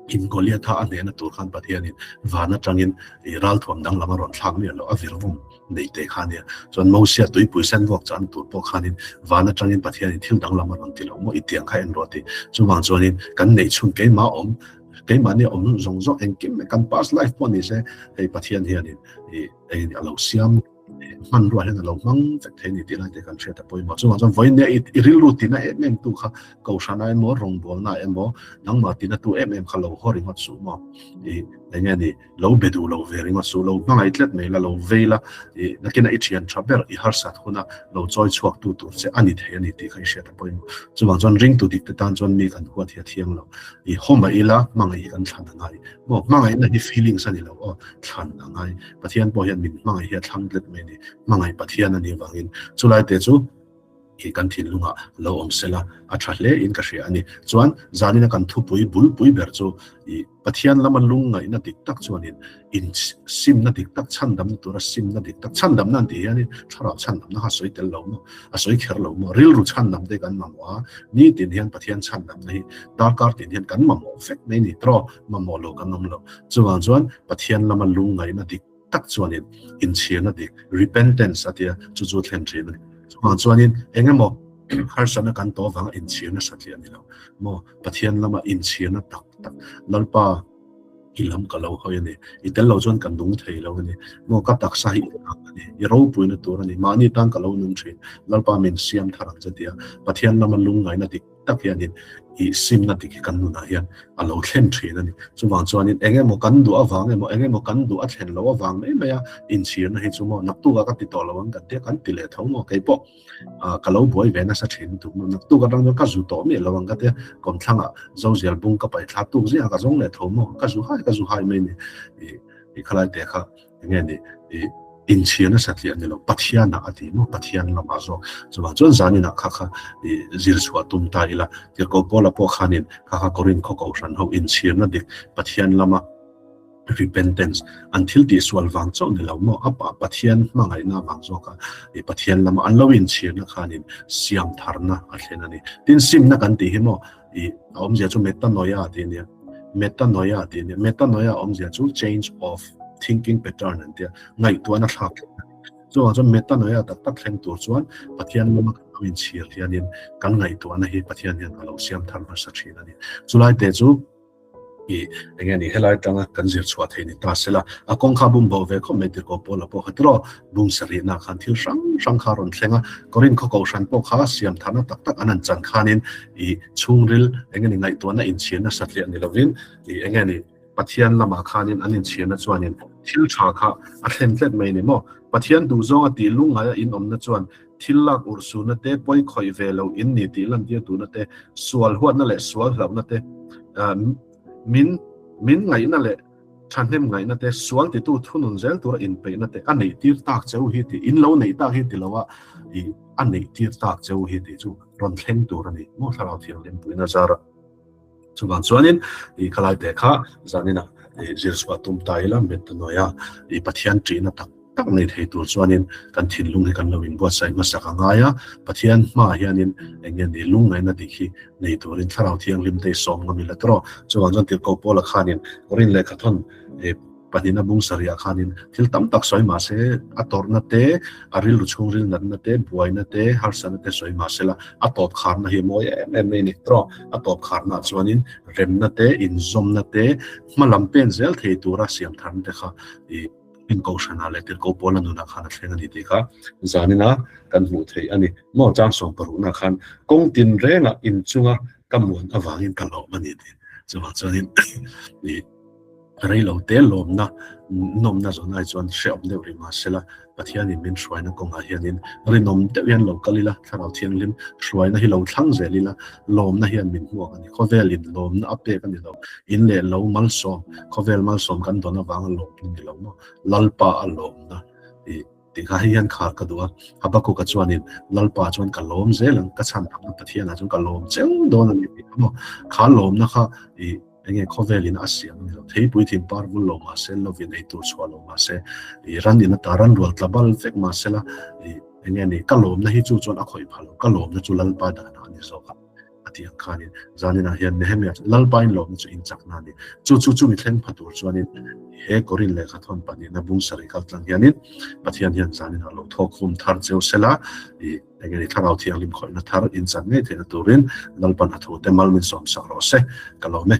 in Goliatha a hnehna tur khan Pathianin van atangin i ralthuam danglam a rawn thlak miah loh a virvum neih teh kha a nia. Chuan Mosia tuipui sen vuak chan tur pawh khanin van atangin Pathianin thil danglam a rawn ti lo maw i tiang kha en rawh a ti. Chuvang chuanin kan neih chhun keimah awm keimahni awm zawng zawng engkim kan past life pawh ni se hei Pathian hianin i engin a lo siam hmanrua hian a lo hmang vek thei a ni tih lai te kan hriat a pawimawh. Chuvang chuan vawiin i rilru tina em em tu kha kohhrana emaw rawngbawlna emaw nangmah tina tu em em kha lo haw ringawt suh maw? I eng nge ni lo be duh lo ve ringawt suh, lo hmangaih tlat mai la, lo vei la, i nakina i thian tha ber i harsat huna lo chawi chhuak tu tur che a ni thei a ni tih kha i hriat a pawimawh. Chuvang chuan ringtu dik te tan chuan mi kan huat hi a thiang lo. I haw mah ila hmangaih hi kan thlan a ngai. Maw hmangaihna hi feelings a ni lo aw, thlan a ngai. Pathian pawh hian min hmangaih hi a thlang tlat mai a ni. Hmangaih Pathian a nih avangin chulai te chu i kan thinlungah lo awm sela a tha hle in ka hria a ni. Chuan zanina kan thupui bulpui ber chu i Pathian lama lungngaihna dik tak chuanin in simna dik tak chhandamna tura simna dik tak chhandamna an tih hianin thlarau chhandamna kha a sawi tel lo maw, a sawi kher lo maw, rilru chhandam te kan mamawh a, nitin hian Pathian chhandamna hi darkar tin hian kan mamawh vek mai a ni tawh. Mamawh lo kan awm lo. Chuvang chuan Pathian lama lungngaihna dik tak chuanin inchhirna dik, repentance a tia, chu chu thlen thin a ni. Chuvang chuanin eng emaw harsatna kan tawh avanga inchhirna satliah a ni lo maw? Pathian lama inchhirna tak tak, Lalpa i lam ka lo hawi a ni, i tel lo chuan ka nung thei lo a ni maw? Ka taksa hi i ang a ni, i ropuina tur a ni, mahni tan ka lo nung thin, Lalpa min siam thar ang che tia Pathian lama lungngaihna dik. tak hianin i simna dik hi kan nunah hian a lo thlen thin a ni. Chuvang chuanin eng emaw kan duh avang emaw, eng emaw kan duh a thlen loh avang mai maia inchhirna hi chu maw naktukah ka ti tawh lo ang kan tia kan ti leh tho maw kei pawh ka lo buai ve nasa thin lutuk maw naktuk atang chuan ka zu tawh miah lo ang ka tia kawmthlangah zozial bung ka paih thla tuk zingah ka zawng leh tho maw ka zu hai ka zu hai mai ni i khalai te kha enge ni i inchhirna satliah ni lo Pathianah a ti maw Pathian lamah zawk chuvang chuan zaninah kha kha i zir chhuah tum ta ila Tirhkoh Paula pawh khanin kha kha Korinth khaw kohhran ho inchhirna dik Pathian lama repentance an thil tih sual vang chauh ni lo maw a pa Pathian hmangaihna vang zawka i Pathian lama an lo inchhirna khanin siam tharna a thlen a ni tin simna kan tih hi maw i a awmzia chu metanoia tih a nia metanoia tih a nia metanoia awmzia chu change of thinking pattern an tia ngaihtuahna thlak chuvang chuan metanoia tak tak thleng tur chuan Pathian lama kan lo inchhir hianin kan ngaihtuahna hi Pathian hian a lo siam thar hmasa thin a ni chulai te chu i enge ni helai tanga kan zir chhuah thei ni ta sela a kawng kha bum bo ve khawp mai tirhkoh Paula pawh kha tiraw bung sarih na khan thil hrang hrang kha rawn thleng a Korinth khaw kohhran pawh kha siam tharna tak tak an an chan khanin i chhungril enge ni ngaihtuahna inchhirna satliah ni lovin i enge ni Pathian lamah khanin an inchhirna chuanin thil tha kha a thlen tlet mai ni maw Pathian duhzawnga tih lungngaia in awmna chuan thil lak urhsuhna te, pawi khawih ve lo in ni tih lantir duhna te, sual huatna leh sual hlauhna te, min min ngaihna leh thahnem ngaihna te, sual titu thunun zel tura inpeihna te a neih tir tak cheu hi tih, in lo neih tak hi ti loa i a neih tir tak cheu hi tih chu rawn thleng tur a ni maw Thlarau Thianghlim puiin a zar a. Chuvang chuanin i khalai te kha zaninah i zir chhuah tum ta ila metanoia i Pathian ṭihna tak tak nei thei tur chuanin kan thinlung hi kan lo inbuatsaih hmasak a ngai a, Pathian hmaah hianin eng nge ni lungngaihna dik hi nei turin Thlarau Thianghlim te i sawm ngam ila tawh. Chuvang chuan Tirhkoh Paula khanin Korin lehkhathawn i Pahnihna bung sarihah khanin thil tam tak sawi mah se, a tawrhna te, a rilru chhungril natna te, buaina te, harsatna te sawi mah sela, a tawp kharna hi a mawi em em mai a ni. Tawh a tawp kharnaah chuanin remna te, inzawmna te, hma lam pen zel thei tura siam tharna te kha i inkohhranah leh tirhkoh Paula nunah khan a thleng a ni tih kha zanina kan hmuh theih a ni. Maw chang sawm paruknaah khan kawng tin rengah inchunga ka muan avangin ka lawm a ni tih chuvang chuanin i Reilo te lawmna nawmna zawn ai chuan hrehawm deuh rih mah sela, Pathianin min hruaina kawngah hianin rinawm deuh hian lo kal ila, Thlarau Thianghlim hruaina hi lo thlang zel ila, lawmna hian min hmuak a ni. Khawvelin lawmna a pek a ni lo, in leh lo malsawm, khawvel malsawm kan dawn avanga lawmna ni lo maw, Lalpa a lawmna i tih kha hei hian khar ka duh a. Habakuka chuanin Lalpa chuan ka lawm zel ang, ka chhan thamna Pathianah chuan ka lawm cheu dawn a ni tih kha maw, kha lawmna kha i Enge khawvelin a siam a ni lo. Theipui thin par vul lo mah se, lovin ei tur chhuah lo mah se, i ran in ata ran rual tla bal vek mah se la, i enge ni ka lawmna hi chu chuan a khawih phah lo, ka lawmna chu Lalpa danah a ni zawk a, a tih ang khanin zaninah hian Nehemia chu Lalpa in lawmna chu in chakna a ni. Chu chu chumi thleng pha tur chuanin he Korin lehkhathawn pahnihna bung sarih kal tlang hianin Pathian hian zaninah lo thawk khum thar cheu sela, i Enge ni Thlarau Thianghlim khawihna thar in chan ngei theihna turin Lalpan a thute mal min sawm sak rawh se. Ka lawm e.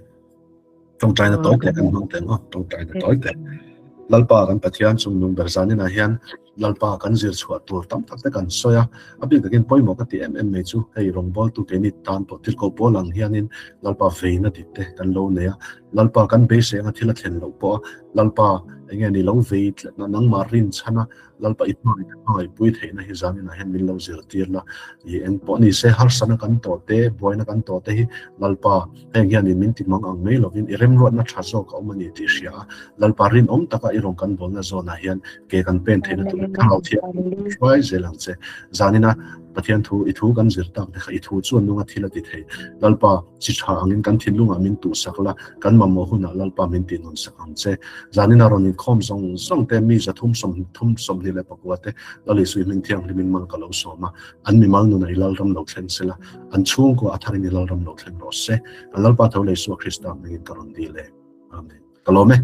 Tawngtaina tawi teh kan hmang teng aw, tawngtaina tawi teh. Lalpa kan Pathian chung nung ber zaninah hian Lalpa kan zir chhuah tur tam tak te kan sawi a, a bik takin pawimawh ka ti em em mai chu hei rawngbawltu keini tan pawh tirhkoh pawl ang hianin Lalpa veina dik te kan lo nei a, Lalpa kan beisei anga thil a thlen loh pawh a, Lalpa enge ni lo vei tlatna nangmah rinchhan a, Lalpa i hmangaih ka hmangaihpui theihna hi zaninah hian min lo zirtir la, i eng pawh ni se harsatna kan tawh te, buaina kan tawh te hi Lalpa heng hianin min ti mang ang mai lovin i remruatna tha zawk a awm a ni tih hria a, Lalpa rinawm taka i rawn kan bawlna zawnah hian ke kan pen theihna tur Thlarau Thianghlim hruai zel ang che. Zanina Pathian thu i thu kan zir tak te kha i thu chuan nunga thil a ti thei. Lalpa chi tha angin kan thinlungah min tuhsak la, kan mamawh hunah Lalpa min tihnawnsak ang che. Zanina rawn inkhawm zawng zawng te, mi zathum sawmthum 24 te Lal Isui hming thianghlimin mal ka lo sawm a, an mimal nunah i Lalram lo thleng sela, an chhungkua a tharin i Lalram lo thleng rawh se. Kan Lalpa tho leh Isua Krista hmingin ka rawn dil e. Amen. Ka lawm e.